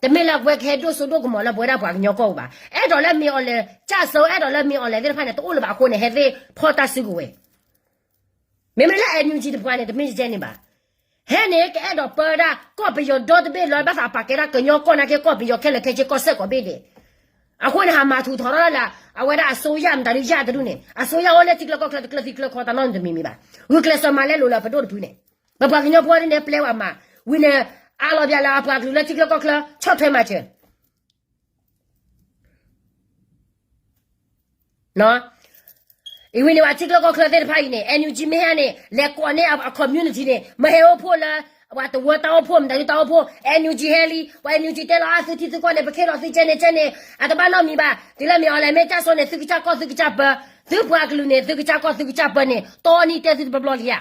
တမ့ၢ်လၢအဝဲကဟဲဒိၣ်စိဒိၣ်ကမီၤလၢပဝဲဒၣ်ပှၤကညီကီၢ်ပူၤဘၣ်. အဲၣ်ဒိးလၢမ့ၢ်အီၤလဲၤ ကၢ်စိ အဲၣ်ဒိးလၢမ့ၢ်အီၤလဲၤသ့ၣ်တဖၣ်န့ၣ် တအိၣ်လၢၤဘၣ်အဃိန့ၣ် ဟဲသ့ၣ်ဖီၣ်တၢ်စုကဝဲၤ မ့မ့ၢ်လၢ NUG တပှၤန့ၣ် တမ့ၢ်ကဲန့ၣ်ဘၣ်. ဟဲန့ၣ် ကအဲၣ်ဒိးပၢဒၣ်ကီၢ်ပယီၤဒီတဘ့ၣ်လီၤ ဘၣ်သးပာ်ကဲဒၣ်ကညီကီၢ်နာ်က့ ကီၢ်ပယီၤခဲလၢာ်ခဲဆ့ ကီၢ်စဲၣ်ကိးဘ့ၣ်ဒဲး, အဃိန့ၣ် ဟးမၤထူးထီၣ်ထီၣ်လၢ အဝဲဒၣ်အစိုးရ မတၤဒုးယၢ်တဒူၣ်န့ၣ် အစိုးရအိၣ်လၢထံချၢကီၢ်ချၢ တကျၢၤသံကျၢၤခီတၢ်နီတမံၤမံၤဘၣ်. ဂုာ်ကျဲးစၢးမၤလဲလိာ်လၢပဒိၣ်တဖုန့ၣ်, ပပှၤကညီဖိန့ၣ် ပျဲဝဲမး, ဝံၤန့ၣ် အါလီၤဘၣ်လၢအပှၤကလုာ်လၢထံချၢကီၢ်ချၢ ဆီၣ်ထွဲမၤစၢၤ အံၤဝံၤန့ၣ် ပှၤထံချၢကီၢ်ချၢသ့ၣ်တဖၣ်အံၤန့ၣ် NUG မ့ၢ်ဟဲန့ၣ် လဲၤကိးန့ၢ်အ community န့ၣ် မ့ၢ်ဟဲအိၣ်ဖှိၣ်လၢ ပှၤတဝၢတၢ်အိၣ်ဖှိၣ် မတၤဒုးတၢ်အိၣ်ဖှိၣ် NUG ဟဲလံ ပှၤ NUG တဲလီၤအါ သုထံသုကီၢ်န့ၣ် ပခ့လီၤသုကဲန့ၣ်ကဲန့ၣ် အတဘၣ်နီတမံၤဘၣ်. တုၤလၢမ့ၢ်အီၤလဲၤမ့ၢ်ကၢ်စိန့ၣ် သုကစၢ်ကီၢ်သုကစၢ်ပၢ, သုပှၤကလုာ်န့ၣ် သုကစၢ်ကီၢ်သုကစၢ်ပၢန့ၣ် တီနံၤတဲသုတဘျီဘျီလံဧါ.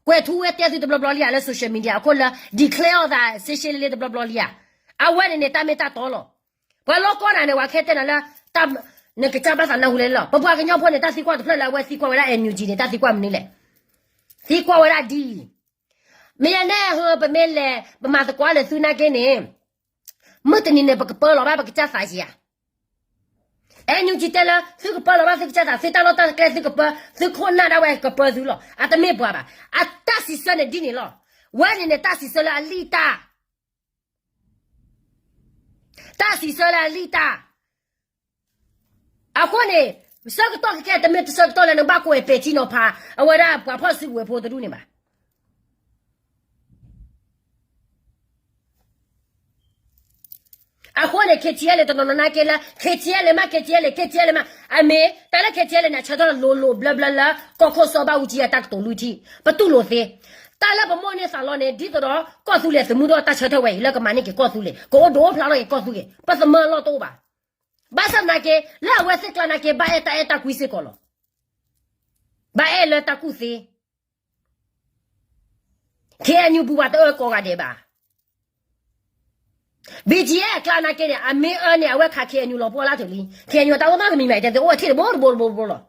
ကွဲၤထူဝ့တဲသုတဘျီဘျီလံဧါ လၢ social media အခိၣ်လၢ declare အီၤသး ရှဲရှဲလ့လ့တဘျီဘျီလံဧါ. အဝဲန့ၣ်န့ၣ် တၢ်မ့ၢ်တၢ်တီလီၤ. ပှၤလီၤကီနၤန့ၣ် ပှၤခဲတဲနၤလၢ နကစၢ်ဘၣ်သးနၢ်ဟူလဲၣ်လီၤ. ပပှၤကညီဖိန့ၣ် တၢ်သံကွၢ်တဖျၢၣ်လၢအဝဲသံကွၢ်ဝဲဒၣ် NUG န့ၣ် တၢ်သံကွၢ်မနုၤလဲၣ်. သံကွၢ်ဝဲဒၣ်ဒ်အံၤ, မ့ၢ်ယၤနဲၣ်ဟၢ ပမ့ၢ်လဲၤ ပမၤသကိးလၢသုနာ်က့န့ၣ် မုၢ်တနံၤန့ၣ် ပကပၢလီၤဘၣ်ပကစၢ်သးယံၤဧါ. NUG တဲလၢ သုကပၢလီၤဘၣ်သုကစၢ်သး သုတၢ်လီၢ်တၢ်ကျဲသုကပၢ သုခိၣ်နၢ်ဒၣ်ဝဲကပၢသုလီၤ. အတမ့ၢ်ပှၤဘၣ်. အတၢ်စံးဆၢန့ၣ်ဒ်န့ၣ်လီၤ. ဝဲန့ၣ်န့ၣ် တၢ်စံးဆၢလၢအလံၣ်တၢ် တၢ်စံးဆၢလၢအလံၣ်တၢ်. အဃိန့ၣ် ဆၢကတီၢ်ခဲခဲ တမ့ၢ်တဆၢကတီၢ်လၢနဘၣ်ကွဲးပဲာ်ထံနီၤဖး အဝဲဒၣ်ပှၤဖီၣ်စုကဝဲၤဖိတဒူၣ်န့ၣ်ဘၣ်. အဃိန့ၣ် KTLA တနီၤနီၤနာ်က့လၢ KTLA မး KTLA KTLA မး အမ့ၢ် တၢ်လၢ KTLA န့ၣ် အဆၢထၢၣ်လိၤလိၤဘျၢဘျၢလၢ ကီၢ်ခိၣ်စီၤဘၣ်အူကၠံအတၢ်ကတိၤလွံၢ်ထံၣ် ပတူၢ်လိာ်သ့. တၢ်လၢပမိၣ်န့ၢ်သးလီန့ၣ် ဒ်သိးဒီး ကီၢ်သူလ့ၤသုးမုၢ်ဒိၣ်တၢ်ဆၢထၢၣ်ဝဲအံၤ လၢကမၤန့ၢ်က့ၤကီၢ်သူလ့ၤ ကအိၣ်ဒိၣ်ဖျါထီၣ်က့ၤကီၢ်သူလ့ၤ ပသမၢလီၢ်တအိၣ်ဘၣ်. ဘၣ်ဆၣ်သနာ်က့ လၢအဝဲသ့ၣ်ကျါနာ်က့ ဘၣ်အဲၣ်တၢ်အဲၣ်တၢ်ကွံစ့ၢ်ကီးလီၤ. ဘၣ်အဲၣ်လၢတၢ်ကူၣ်သ့ KNU ပူၤပှၤတအၢကိးဂၤဒဲးဘၣ်. BGF အကျါနာ်က့န့ၣ် အမ့ၢ်အၢန့ၣ် အဝဲခး KNU လီၤပှီၢ်လၢတလံ KNU တၢ်အိၣ်သးတမံၤမး တဲသ့အိၣ်ဝဲထံၣ်တဘိတဘိတဘိတဘိလီၤ.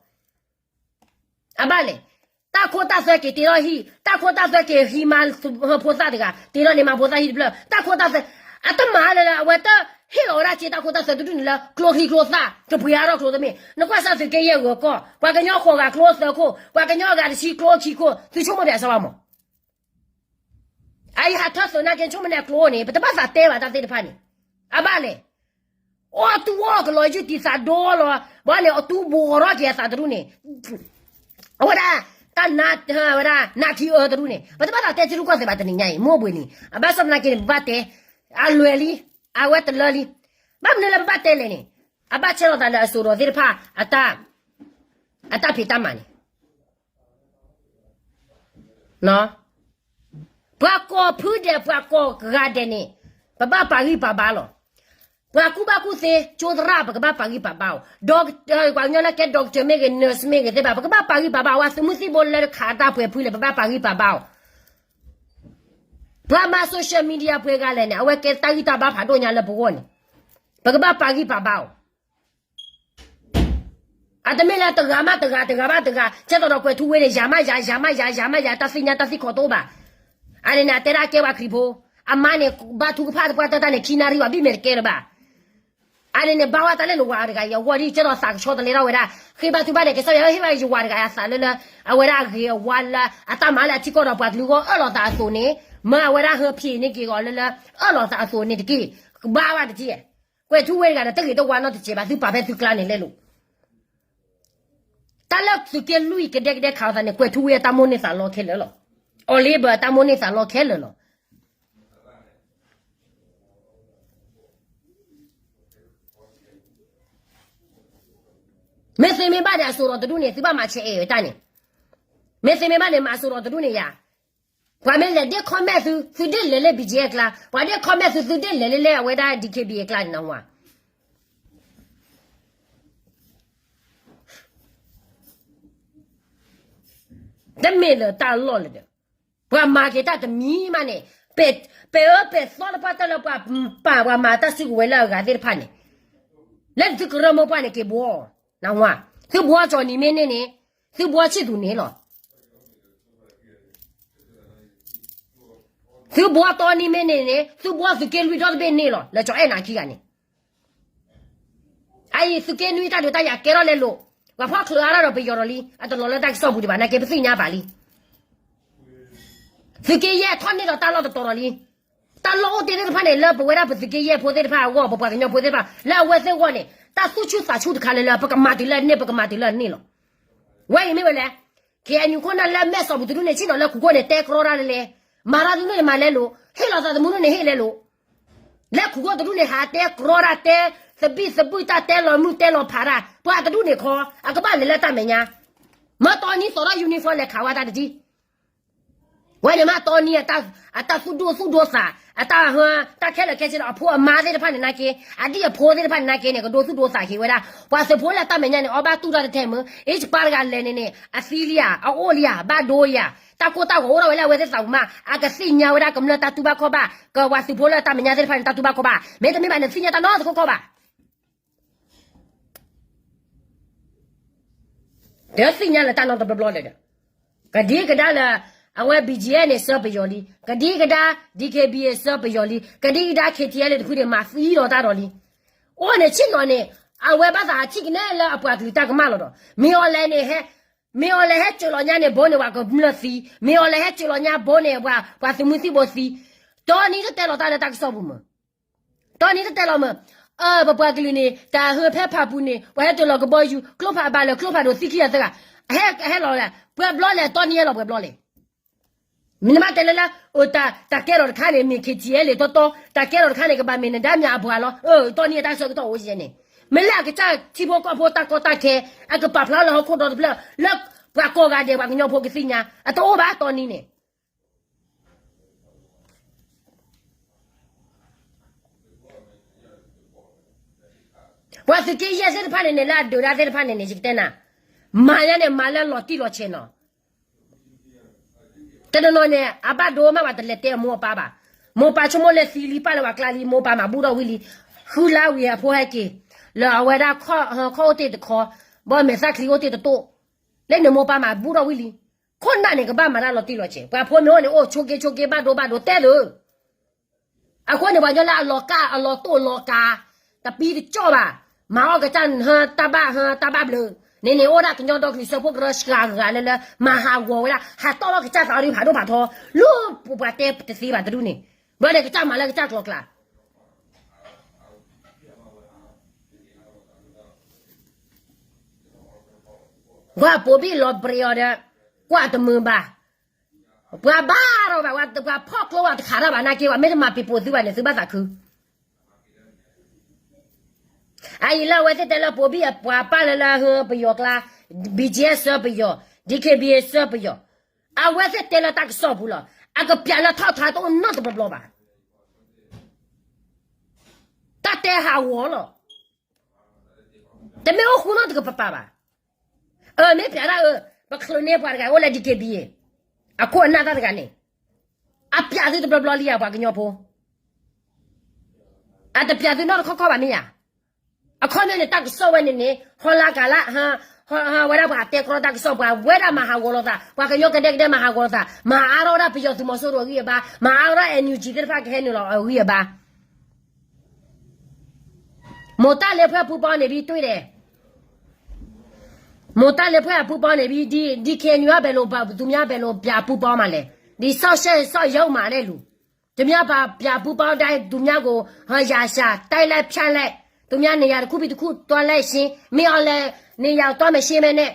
အဘၣ်လဲၣ်. တၢ်ခိတၢ်သွဲက့ၤတ့ထီၣ်ဟံၣ် တၢ်ခိတၢ်သွဲက့ၤဟံးမါဖိသၣ်တဂၤ တ့ထီၣ်န့ၢ်မါဖိသၣ်ဟံၣ်တဖျၢၣ် တၢ်ခိတၢ်သွဲ အတမၤလၢလၢ အဝဲတဟ့ၣ်လီၤဝဲဒၣ်က့တၢ်ခိတၢ်သွဲတဒူၣ်န့ၣ်လၢ ကျိချံကျိသၣ် တပှ့ၤအါထီၣ်ကျိတမ့ၢ် နကွၢ်စၢ်သုးက့ယဲၢ်ဂၢၤကီၢ် ပှၤကညီဃိးဂၤကျိသၢခိၣ် ပှၤကညီအဂၤတဆံကျိခံခိၣ် သုဆိကမိၣ်ပၠးစၢ်ဘၣ်မး အအံၤဟးထၢသုးနာ်က့ ဆိကမိၣ်န့ၣ်အကျိန့ၣ် ပတဘၣ်သးတဲဘၣ်တၢ်သ့ၣ်တဖၣ်န့ၣ် အဘၣ်လဲၣ်. အီၣ်တူၢ်အီၣ်ကလီၤယုၢ်တံၢ်သးဒိလီၤ ဘၣ်န့ၣ် အတူၢ်ဘိးထီၣ်က့ၤအသးတဒူၣ်န့ၣ် အဝဲဒၣ် တၢ်နါ ဝဲဒၣ် နါထံအၢတဒူၣ်န့ၣ် ပတဘၣ်သးတဲထံရူၢ်ကီၢ်သဲးဘၣ်တနံၤညါအံၤ မိၢ်ဘှံးနံၤ အဘၣ်ဆၣ်သနာ်က့န့ၣ် ပဘၣ်တဲ အလွဲၢ်လံ အဝဲတလၢလံ ဘၣ်မနုၤလၢပဘၣ်တဲလဲၣ်န့ၣ် အဘၣ်ဆဲးလီၤသးလၢအစိၤဒီးသ့ၣ်တဖၣ် အတၢ်ဖံးတၢ်မၤန့ၣ် ပှၤကိးဖုဒဲး ပှၤကိးဂၤဒဲးန့ၣ် ပဘၣ်ပာ်ဂံၢ်ပာ်ဘါလီၤ. ပှၤကူၣ်ဘၣ်ကူၣ်သ့ ကၠိသရၣ် ပကဘၣ်ပာ်ဂံၢ်ပာ်ဘါအီၤ ဒီး ပှၤကညီလၢကဲ doctor မ့ၢ်ဂ့ၤ nurse မ့ၢ်ဂ့ၤသ့ၣ်တဖၣ် ပကဘၣ်ပာ်ဂံၢ်ပာ်ဘါအီၤ သုးမုၢ်သံၣ်ဘိလၢတခးတၢ်ပှဲၤဖုလဲၣ် ပဘၣ်ပာ်ဂံၢ်ပာ်ဘါအီၤ ပှၤမၤ social media ပှဲၤဂၤလဲၣ်န့ၣ် အဝဲကဲတၢ်ဂံၢ်တၢ်ဘါဖးဒိၣ်ညါလၢပဂီၢ်န့ၣ် ပကဘၣ်ပာ်ဂံၢ်ပာ်ဘါအီၤ အတမ့ၢ်လၢတဂၤမးတဂၤ တဂၤဘၣ်တဂၤ ကဲသိးဒီးကွဲၤထူဝ့န့ၣ် ယၤမးယၤ ယၤမးယၤ ယၤမးယၤ တၢ်သ့ၣ်ညါတၢ်သံခီၣ်တအိၣ်ဘၣ်. အန့ၣ်န့ၣ် အတဲဒၣ်ကဲပှၤခရံာ်ဖိ အမါန့ၣ် ဘါထုကဖၣ်တပှၢ်တၢၢ်တၢ်န့ၣ် ခံနၣ်ရံၣ်ဘၣ် ဘံၣ်မဲာ်တကဲလၢၤဘၣ်. အန့ၣ်န့ၣ် ဘါဝဲတၢ်လၢနဝၤတဂၤအံၤအဂီၢ်ဒ် ကဲသိးသးကဆှီတလဲထီၣ်ဝဲဒၣ် ဃ့ဘါထုကဖၣ်န့ၣ် ကစၢ်ယွၤဟ့ၣ်ဘၣ်ယဝၤတဂၤအသးလၢလၢ အဝဲဒၣ်အဂ့ၤအဝါလၢ အတၢ်မၤလၢအထံကီၢ်ဒီးပှၤကလုာ်အဂီၢ် အၢၣ်လီၤသးအသိးန့ၣ် မ့ၢ်အဝဲဒၣ်ဟၢဖံးန့ၢ်က့ၤအီၤလၢလၢ အၢၣ်လီၤသးအသိးန့ၣ်တက့ၢ် ကဘါဝဲတက့ၢ်. ကွဲၤထူဝ့တဂၤဒီး တဂ့ၤတဝါနီတစဲးဘၣ် သုပာ်ဖဲသုကျါန့ၣ်လဲၣ်လိၤ တၢ်လၢသုးက့လွံၢ်ကဒဲကဒဲခးအသးန့ၣ် ကွဲၤထူဝ့အတၢ်မိၣ်န့ၢ်သးလီခဲလၢာ်လီၤ. ကီၢ်လ့ဘၢၣ်တၢ်မိၣ်န့ၢ်သးလီခဲလၢာ်လီၤ. မ့ၢ်သ့မ့ၢ်ဘၣ်န့ၣ် အစိၤဒီးတဒူၣ်န့ၣ် သုဘၣ်မၤဆဲးအဲၣ်ဝဲတၢ်န့ၣ်, မ့ၢ်သ့မ့ၢ်ဘၣ်န့ၣ် မၤအစိၤဒီးတဒူၣ်န့ၣ်ယၤ, ပှၤမ့ၢ်လဲၤဒ့ၣ် comment သု သုဒ့ၣ်လဲၤလၢ ဘံၣ်ကၠံအကျါ, ပှၤဒ့ၣ် comment သု သုဒ့ၣ်လဲၤလၢလၢအဝဲဒၣ် DKBA အကျါန့ၣ်နဝၤ တမ့ၢ်လၢတၢ်လီၢ်လၢၤဒီး, ပှၤမၤက့ၤတၢ်တမံၤမးန့ၣ်, ပဲာ်အၢပဲာ်သီလၢပှၤတၢ်လၢပှၤပာ်ပှၤမၤတၢ်စုကဝဲၤလၢအဂၤသ့ၣ်တဖၣ်န့ၣ်, လၢနသုကရၢမိၢ်ပှၢ်န့ၣ်က့ၤဘှီ, နဝၤ, သုဘှီကၠီၣ်နံၤမ့ၢ်န့ၢ်န့ၣ်, သုဘှီဆံၣ်သူၣ်န့ၣ်လီၤ. သုဘှီတီနံၤမ့ၢ်န့ၢ်န့ၣ် သုဘှီသုးက့လွံၢ်ဒီတဘ့ၣ်န့ၢ်လီၤ လၢကၠီၤအဲၣ်နၤခံဂၤန့ၣ်, အအံၤသုးက့နွံတၢ်ဒုးတၢ်ယၤကဲထီၣ်လဲလိာ်, ပှၤဖီၣ်ချုးအါထီၣ်ဒီးပယီၤဒီးလံ အတလီၤလၢတၢ်ကစီၣ်ပူၤဒံးဘၣ် နာ်က့ပသ့ၣ်ညါဘၣ်လံ. သုးက့ယဲၢ်ထီၣ်န့ၢ်ဒီးတၢ်လီၢ်တတီၤဒီးလံ. တၢ်လီၢ်အိၣ်တ့ၢ်သ့ၣ်တဖၣ်န့ၣ် လၢပဝဲဒၣ်ပသုးက့ယဲၢ်ဖိသ့ၣ်တဖၣ်အဂီၢ် ပပှၤကညီဖိသ့ၣ်တဖၣ် လၢအဝဲသ့ၣ်အဂီၢ်န့ၣ် တၢ်သူၣ်ဆူၣ်သးဆူၣ်တခါလၢလၢ ပကမၤတုၤလၢအန့ၢ် ပကမၤတုၤလၢအန့ၢ်လီၤ. ဝဲအံၤမ့ၢ်ဝဲလဲၣ်, ခ့ၣ်အဲၣ်ယူၣ်ခိၣ်နၢ်လၢမဲာ်စီၣ်ပူၤတဒူၣ်န့ၣ် ဆ့ၣ်နီၤလၢခူၣ်ခိၣ်န့ၣ် တဲကြီတၢ်လၢလဲၣ်, မၤတၢ်တဒူၣ်န့ၣ်မၤလဲလိာ်, ဟ့ၣ်လီၤသးသမူတဒူၣ်န့ၣ်ဟ့ၣ်လဲလိာ်, လၢခူၣ်ခိၣ်တဒူၣ်န့ၣ် ဟးတဲကြီတၢ် တဲသဘံၣ်သဘုၣ်တၢ် တဲလီၤမုၢ်တဲလီၤဖးတၢ် ပှၤတဒူၣ်န့ၣ်ခီ အကဘၣ်လဲၤလၢတၢ်မဲာ်ညါ, မၢတီနံၤသိးထီၣ် uniform လဲၤခးဝဲတၢ်တဒ် ဝဲန့ၣ်မးတီနံၤ အတၢ်သူၣ်ဒိၣ်သူၣ်ဒိၣ်သး အတၢ်ဟၢ တၢ်ခဲလၢာ်ခဲဆ့ဒီး အဖိအမါသ့ၣ်တဖၣ်န့ၣ်နာ်က့ အဒံၣ်အဖိသ့ၣ်တဖၣ်န့ၣ်နာ်က့န့ၣ် ကဒိသူၣ်ဒိသးက့ၤဝဲဒၣ် ပှၤသုးဖိလၢတၢ်မဲာ်ညါန့ၣ် အီၣ်ဘၣ်တူၢ်တၢ်တထဲမုၢ် အ့ၣ်ပၢ်တဂၤလဲၤန့ၣ်န့ၣ် အသံလံဧါ အအိၣ်လံဧါ ဘၣ်ဒိဧါ တၢ်ကိၢ်တၢ်ဂီၤအိၣ်ထီၣ်ဝဲလၢအဝဲသ့ၣ်သးပူၤမး အကသ့ၣ်ညါဝဲဒၣ်ကမျၢၢ်တၢ်တူၢ်ဘၣ်ခီၣ်ဘၣ် ကပှၤသုးဖိလၢတၢ်မဲာ်ညါသ့ၣ်တဖၣ်န့ၣ် တၢ်တူၢ်ဘၣ်ခီၣ်ဘၣ် မ့တမ့ၢ်ဘၣ်န့ၣ် သ့ၣ်ညါတၢ်နီတခီခီဘၣ် တသ့ၣ်ညါလၢတၢ်နီတဘျီဘျီလၢၤဒီး ကဒံကဒါလၢ အဝဲ ဘံၣ်ကၠံအၣ်န့ၣ် ဆှၢပယီၤလံ ကဒံကဒါ ဒံၣ်ခ့ၣ်ဘံၣ်အ့ၣ် ဆှၢပယီၤလံ ကဒံကဒါ ခ့ၣ်ထံၣ်အဲၣ်လ့ၣ် တဖုန့ၣ် မၤသံဒီးတၢ်ဒီးလံ အိၣ်န့ၣ်ဆ့ၣ်နီၤန့ၣ် အဝဲဘၣ်သးဟးထံၣ်ကနဲလၢအပှၤကလုာ်တၢ်ကမၣ်လီၤဒီး မ့ၢ်အီၤလဲၣ်န့ၣ် မ့ၢ်အီၤလဲၣ်ဟဲစၢၤလီၤညါန့ၣ် ဘိန့ၣ် ပှၤကမျၢၢ်သံ မ့ၢ်အီၤလဲၣ်ဟဲစၢၤလီၤညါဘိန့ၣ် ပှၤသုးမုၢ်သံၣ်ဘိသံ တီနံၤတတဲလီၤတၢ်လၢတၢ်ကစီၣ်ပူၤမး တီနံၤတတဲလီၤမး ပပှၤကလုာ်န့ၣ် တၢ်ဟၢဖဲဖးပူၤန့ၣ် ပှၤဟဲတ့ၢ်လီၤကဘီယူၤ ကျိဖးဘၣ်လၢကျိဖးဒိၣ်သံခံဂၤသၢဂၤ ဟဲလီၤ ပှဲၤဘျီလဲၣ် တီနံၤဟဲလီၤပှဲၤဘျီလဲၣ် မ့ၢ်နဘၣ်တဲလၢလၢ တၢ်ကဲထီၣ်တခါန့ၣ် မ့ၢ် ခ့ၣ်ထံၣ်အဲၣ်လ့ၣ် တီတီ တၢ်ကဲထီၣ်တခါန့ၣ် ကဘၣ်မ့ၢ်နဒါမ့ၢ်အပှၤလီၤ တီနံၤအတၢ်ဆၢကတီၢ်အိၣ်ယဲန့ၣ် မ့ၢ်လၢအကစၢ်ထံဖိကီၢ်ဖိတၢ်ကီတၢ်ခဲ အကပာ်ဖျါလၢဟီၣ်ခိၣ်ဒီတဖျၢၣ် လၢပှၤကိးဂၤဒဲးပှၤကညီဖိကသ့ၣ်ညါ အတအိၣ်ဘၣ်တီနံၤန့ၣ် ပှၤသုးက့ယဲၢ်သ့ၣ်တဖၣ်န့ၣ်န့ၣ် လၢအဒုးတၢ်သ့ၣ်တဖၣ်န့ၣ်န့ၣ် ယကတဲနၤ, မၤညါန့ၣ် မၤလၢလီၤတံၢ်လီၤဆဲးနီၤ, တနီၤနီၤန့ၣ် အဘၣ်ဒိမး ပှၤတလဲၤတဲအမိၢ်အပၢ်ဘၣ်, မိၢ်ပၢ်ဆိကမိၣ်လၢသံလံပၢ်လၢပှၤကျါလံ မိၢ်ပၢ်မၤဘူၣ်ထီၣ်ဝံၤလံ, ဃုလါဝံၤအဖိဟဲက့ၤ, လၢအဝဲဒၣ် ခီၣ်အိၣ်တ့ၢ်တခီ, ဘီမဲာ်သၣ်ချံအိၣ်တ့ၢ်တတိၢ်, လၢန့ၣ်မိၢ်ပၢ်မၤဘူၣ်ထီၣ်ဝံၤလံ, ခိၣ်နၢ်န့ၣ် ကဘၣ်မၤတၢ်လီၤတံၢ်လီၤဆဲး, ပှၤဖိမ့ၢ်အိၣ်န့ၣ် အိၣ်ဆိးက့ဆိးက့ဘၣ်ဒိဘၣ်ဒိတဲသု အဃိန့ၣ် ပှၤညီလၢအလီၤကၢ်အလီၤတိၢ်လီၤကၢ်, တပံတကၠီၣ်ဘၣ်, မၤအီၣ်ကစၢ်ဟၢတၢ်ဘၣ်ဟၢတၢ်ဘၣ်ဘျုး, န့ၣ်န့ၣ် အိၣ်ဒၣ်ကညီဒီကလုာ်စၢဖှိၣ်ကရၢစှၤဂၤလၢလၢ မၤဟးဂီၤဝဲဒၣ် ဟးတီၢ်လီၤကစၢ်သးအီၤဒ်ဖးဒိၣ်ဖးထီ, လၢပှၤတဲတသ့ဘၣ်တဒူၣ်န့ၣ်, ဘျီန့ၣ်ကစၢ်မၤလၢကစၢ်ကျိၤကျါ ကွၢ်ပိာ်ဘံၣ်လီၤပြံအီၤဒီး, ကွၢ်တမုာ်ဘၣ်, ပှၤဘၣ်ထီၣ်ဘၣ်, ပှၤဖီၣ်ကျိဝဲတခးတၢ်ဘၣ်နာ်က့ဝဲ မ့ၢ်တမၤပံၤပိာ်သုဘၣ်န့ၣ် သုဘၣ်သးခု အအံၤလၢအဝဲသ့ၣ်တဲလၢပိာ်ဘံၣ်အပှၤပၢ်လၢလၢဟၢပယီၤကျါ, ဘံၣ်ကၠံအၣ်ဆှၢပယီၤ, ဒံၣ်ခ့ၣ်ဘံၣ်အၣ်ဆှၢပယီၤ, အဝဲသ့ၣ်တဲလၢတၢ်ကစီၣ်ပူၤလီၤ, အကပျးလၢထီၣ်ထါတအိၣ်နီတဘျီဘျီဘၣ်, တၢ်တဲဟးဂီၤလီၤ တမ့ၢ်အိၣ်ဃူနီတကပၤပၤဘၣ်. အမ့ၢ်ပျးဒၣ်အၢ, ပချုးန့ၢ်ပှၤတဂၤအိၣ်လၢ ဒံၣ်ခ့ၣ်ဘံၣ်အ့ၣ်, အခိၣ်အနၢ်တၢ်တဂၤန့ၣ်, အပျးသုတဘျီဘျီလံဧါ ပှၤကညီဖိ, အတပျးသုနီတခီခီဘၣ်မ့ၢ်ဧါ. အခီပညီန့ၣ် တၢ်ကစီၣ်ဝဲန့ၣ်န့ၣ် ဟီၣ်လာကၤလၢ ဟးဝဲဒၣ်ပှၤတဲကြီတၢ်ကစီၣ် ပှၤဝဲဒၣ်မၤဟးဂီၤလိာ်သး ပှၤကညီကဒဲကဒဲမၤဟးဂီၤလိာ်သး မၤအါထီၣ်ဝဲဒၣ်ပယီၤသုးမီၤစိရိၤအဂံၢ်အဘါ မၤအါထီၣ်ဝဲဒၣ် NUG သ့ၣ်တဖၣ်ကဟဲနုာ်လီၤအဂံၢ်အဘါ မိၢ်တၢ်လ့ၤဖဲအပူၤပီန့ၣ်ဘံၣ်တွံၢ်ဒဲး, မိၢ်တၢ်လ့ၤဖဲအပူၤပီန့ၣ်ဘံၣ် ဒ် ဒ် KNU အဘဲလိာ် သုမ့ၢ်အဘဲလိာ်ပျးပူၤပီမးလဲၣ်, ဒ်စီၣ်ရှဲစီၣ်ယဲၢ်မးလဲၣ်လူၤ, သုမ့ၢ်ပျးပူၤပီဒၣ် သုမ့ၢ်က ဟၢယၤစှၤ တၢ်လဲၣ်ဖၠၣ်လဲၣ်, သုမ့ၢ်န့ၢ်ယၤတခူၣ်ဖံးတခူၣ် တွၢ်လဲၣ်ရှ့ မ့ၢ်အီၤလဲၣ် န့ၢ်ယၤတွၢ်မဲာ်ရှ့မဲာ်နဲၣ်,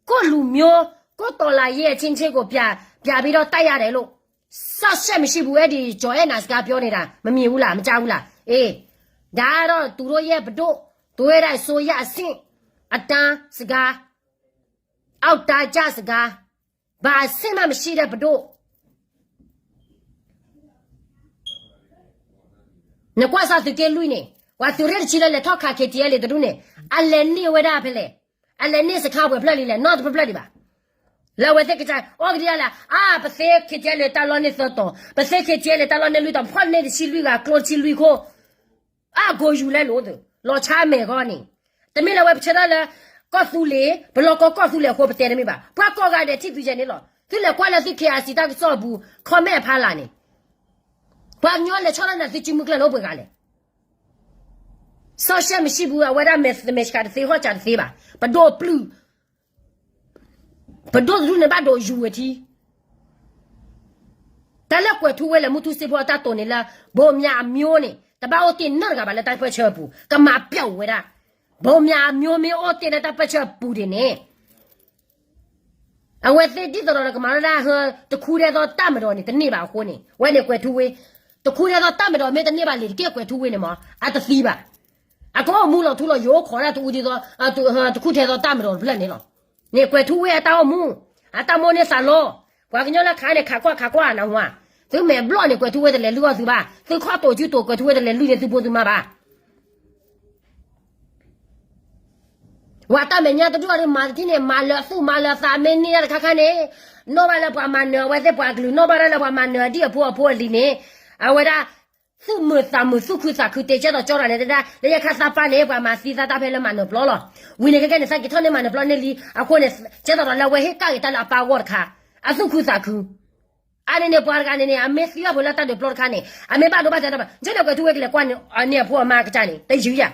ကိၣ်လူၤမိ ကိၣ်တီၤလၤယဲၢ်ဆ့ဆ့ကိးပျး ပြပြီးတော့ တိုက်ရတယ်လို့ စောင့်ရှောက်မရှိဘူး အဲဒီကျော်အဲနာစကားပြောနေတာ မမြင်ဘူးလား မကြားဘူးလား အေး ဒါကတော့ သူတို့ရဲ့ပဒို့ သူတို့ရဲ့အစိုးရအဆင့် အတန်းစကား အောက်တန်းကျစကား ဘာအဆင့်မှမရှိတဲ့ပဒို့ နကွၢ်စၢ်သုးက့လွံၢ်န့ၣ် ပှၤသုးရ့ၣ်တဆံလၢလဲၤထီၣ်ခး ခ့ၣ်ထံအဲလ်တဒူၣ်န့ၣ် အလဲၤန့ၢ်ဝဲဒၣ်ဖဲလဲၣ် အလဲၤန့ၢ်စခါပှဲၤဖျၢၣ်လံလဲၣ် နီတဖျၢၣ်ဖျၢၣ်ဒံးဘၣ် လၢအဝဲသ့ၣ်ကစၢ် အီၣ်ကဒံလၢ အါ ပသ့ ခ့ၣ်ထံအဲလ်တၢ်လီၢ်န့ၢ်သၢတီၤ ပသ့ ခ့ၣ်ထံအဲလ်တၢ်လီၢ်န့ၢ်လွံၢ်တီၤ ဖီၣ်န့ၢ်တဆံလွံၢ်ဂၤ ကျိတဆံလွံၢ်ခိၣ် အကိးယူၤလဲလိာ်သး လီၤဆါမဲာ်ဂီၢ်န့ၣ် တမ့ၢ်လၢဝဲပဆၢထၢၣ်လၢ ကီၢ်သူလ့ၤ ပလီၢ်ကီၢ်ကီၢ်သူလ့ၤအဃိပတဲတမ့ၢ်ဘၣ် ပှၤကိးဂၤဒဲးထံၣ်သုယဲန့ၣ်လီၤ သုလဲၤကွၢ်လၢသု ခ့ၣ်အဲၣ်စံၣ် တၢ်ကစီၣ်အပူၤ comment ဖးလၢ်န့ၣ် ပှၤကညီလဲၤဆီၣ်လၢနသုစုမုၢ်ကျၢၢ်လၢအိၣ်ပှဲၤဂၤလဲၣ် စောင့်ရှောက်မရှိဘူး အဝဲဒၣ်မဲာ်မဲာ်ဆှးတသ့ ဟီၣ်စၢ်တသ့ဘၣ် ပဒိၣ်ပျုၢ် ပဒိၣ်တဒူၣ်န့ၣ်ဘၣ်ဒိးယူၤဝဲထံ တၢ်လၢကွဲၤထူဝ့လၢမူထူစ့ဖိအတၢ်တိာ်န့ၣ်လၢ ဗမာအမျိုးန့ၣ် တဘၣ်အိၣ်တ့ၢ်နီတဂၤဘၣ်လၢတၢ်ပၢၢ်ဆၢအပူၤ ကမၤပျောက်ဝဲဒၣ် ဗမာအမျိုး မ့ၢ်အိၣ်တ့ၢ်လၢတၢ်ပၢၢ်ဆၢအပူၤဒ်န့ၣ် အဝဲသ့ၣ်ဒ်သိးဒီးကမၤဝဲဒၣ်ဟၢ တခူထဲသောတပ်မတော်န့ၣ် တန့ၢ်ဘၣ်အဃိန့ၣ် ဝဲန့ၣ်ကွဲၤထူဝ့ တခူထဲသောတပ်မတော် မ့ၢ်တန့ၢ်ဘၣ်လံၤတက့ၢ်ကွဲၤထူဝ့န့ၣ်မ့ၢ် အတသံဘၣ် အကအိၣ်မူလီၤထူလီၤယိာ်အိၣ်ခိးဒၣ်တအူဒ်သိး တခူထဲသောတပ်မတော်တဖျၢၣ်န့ၣ်လီၤ န့ၣ်ကွဲၤထူဝ့အတၢ်အိၣ်မူ အတၢ်မိၣ်န့ၢ်သးလီ ပှၤကညီလၢခးန့ၣ် ခးကွၢ်ခးကွၢ်နဟါ သုမဲာ်ဘျီၣ်န့ၣ် ကွဲၤထူဝ့တလဲၤလုၢ်အီၣ်သုဘၣ် သုခီၣ်တိာ်စုတိာ် ကွဲၤထူဝ့တလဲၤလုၢ်န့ၢ်သုဖိသုမါဘၣ် ပှၤတၢ်မဲာ်ညါတဒူၣ်အံၤ မၤတထံၣ်န့ၣ် မၤလၢအသူၣ်မၤလၢအသး မ့ၢ်န့ၢ်တၢ်တခါခါန့ၣ် နီၣ်ဘၣ်လၢပှၤမၤနၢၤအဝဲသ့ၣ်ပှၤကလုာ် နီၣ်ဘၣ်ဒၣ်လၢပှၤမၤနၢၤအဒံၣ်အဖိအဖိအလံၤန့ၣ် အဝဲဒၣ် သူၣ်မုာ်သးမုာ် သူၣ်ခုသးခု တဲကဲသိးကၠီတၢ်န့ၣ် တဒၣ် လၢယခါသးပၢ်န့ၣ် ပှၤမၤသံသးတၢ်ဖဲလၢမၤနၢၤပျီလီၤ. ဝံၤန့ၣ်ခဲကဲန့ၣ် သးက့ၤထီၣ်န့ၢ်မၤနၢၤပျီန့ၢ်လံ အဃိန့ၣ် ကဲသိးဒီးလၢအဝဲဟ့ၣ်ကၣ်က့ၤတၢ်လၢအပၢ်အဂီၢ်တခါ အသူၣ်ခုသးခု အါန့ၣ်န့ၣ် ပှၤတဂၤန့ၣ်န့ၣ် အမ့ၢ်သံအီၤဖိလၢတၢ်ဒုးပျီတခါန့ၣ် အမ့ၢ်ဘၣ်ဒိဘၣ်ထံးတၢ်ဘၣ် ကဲန့ၣ်ကွဲၤထူဝ့ကလဲၤကွၢ်န့ၢ်အဖိအမါကစၢ်န့ၣ် တယုၢ်ယၤ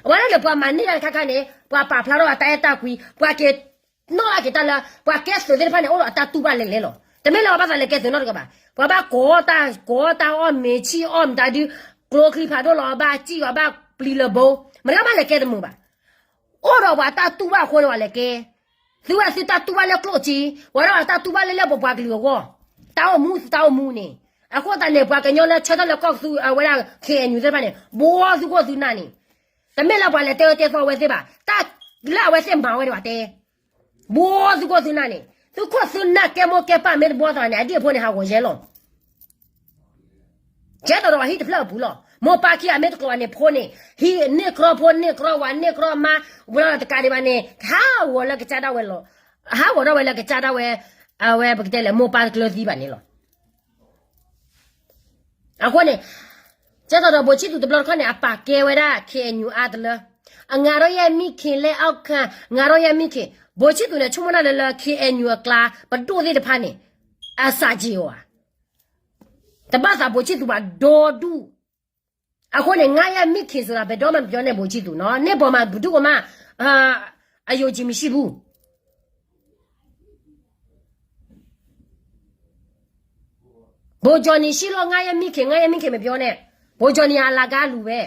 အဝဲဒၣ်န့ၣ် ပှၤမၤန့ၢ်တၢ်တခါခါန့ၣ် ပှၤပာ်ဖျါထီၣ်အတၢ်အဲၣ်တၢ်ကွံ ပှၤက့ၤနီၣ်ဘၣ်က့ၤတၢ်လၢ ပှၤကဲသုးသ့ၣ်တဖၣ်န့ၣ် အိၣ်ဒီးအတၢ်တူၢ်ဘၣ်လဲၤလဲၤလီၤ. တမ့ၢ်လၢပှၤဘၣ်သးလဲၤကဲသုးနီတဂၤဘၣ်. ပှၤဘၣ်ကိးတၢ် ကိးတၢ်အီၣ်မ့ၤ ဆံၣ်အီၣ်မတၤဒု ကျိချံဖးဒိၣ်လီၤ ဘၣ်စံၣ်အီၤဘၣ်ပျံၤလၢဘိ မတၤဘၣ်လဲၤကဲတမုာ်ဘၣ်. အိၣ်ဒီးပှၤတၢ်တူၢ်ဘၣ်အဃိန့ၣ် ပှၤလဲၤကဲ သုဝဲသုတၢ်တူၢ်ဘၣ်လၢကျိၣ်စ့ ပှၤဒီးအတၢ်တူၢ်ဘၣ်လၢလၢပပှၤကလုာ်အဂီၢ် တၢ်အိၣ်မူသုတၢ်အိၣ်မူန့ၣ် အဃိသတးန့ၣ် ပှၤကညီလၢဆၢထၢၣ်လၢကီၢ်သူ အဝဲဒၣ် ခ့ၣ်အဲၣ်ယူၣ် သ့ၣ်တဖၣ်န့ၣ် ဘိသုကအိၣ်သုနၢ်န့ၣ် တမ့ၢ်လၢပှၤလဲၤတဲအၢတဲသီဝဲသ့ၣ်ဘၣ်. တၢ်လၢအဝဲသ့ၣ်မၤဝဲဒၣ်ဘၣ်တဲ ဘိသုကအိၣ်သုနၢ်န့ၣ် သုခိၣ်သုနၢ်ကဲမိၢ်ကဲပၢ်မ့ၢ်တဘှီသးန့ၣ် အဒံၣ်အဖိန့ၣ် ဟးဂီၤယဲလီၤ. ကဲသိးဒီးဟံၣ်တဖျၢၣ်အပူၤလီၤ. မိၢ်ပၢ်ခံဂၤမ့ၢ်တကျိၤဘၣ်န့ၣ် ဖိန့ၣ် ဟံၣ်န့ၢ်ကြီဖိန့ၢ်ကြီဝၤန့ၢ်ကြီမါ ဝဲလီၤတကးဒံးဘၣ်န့ၣ် ဟးဂီၤလၢကစၢ်ဒၣ်ဝဲလီၤ. ဟးဂီၤဒၣ်ဝဲလၢကစၢ်ဒၣ်ဝဲ အဝဲပကတဲလဲၣ် မိၢ်ပၢ်တကျၢၤသံဘၣ်န့ၣ်လီၤ. အဃိန့ၣ် ကဲသိးဒီးဘိၣ်ဆံၣ်သူးတဘျီတခီၣ်န့ၣ် အပာ်ကဲဝဲဒၣ် ခ့ၣ်အဲၣ်ယူၣ် အါတလၢ အငါတို့ရဲ့မိခင်လက်အောက်ခံ ငါတို့ရဲ့မိခင် ဘိၣ်ဆံၣ်သူးန့ၣ် ဆိကမိၣ်နၢ်လၢလၢ ခ့ၣ်အဲၣ်ယူၣ် အကျါ ပဒိၣ်သ့ၣ်တဖၣ်န့ၣ် အစးက့ၤအီၤဧါ. တဘၣ်သးဘိၣ်ဆံၣ်သူးဘၣ်ဒီဒူၣ် အဃိန့ၣ် ငါ့ရဲ့မိခင်ဆိုတာ ဘယ်တော့မှမပြောနဲ့ ဘိုလ်ချစ်သူနော် နင့်ပေါ်မှာ ဘယ်သူကမှ အယုံကြည်မရှိဘူး ဘိုလ်ကျော်နေရှိလို့ ငါ့ရဲ့မိခင် ငါ့ရဲ့မိခင် မပြောနဲ့ ဘိုလ်ကျော်နေ အလကားလူပဲ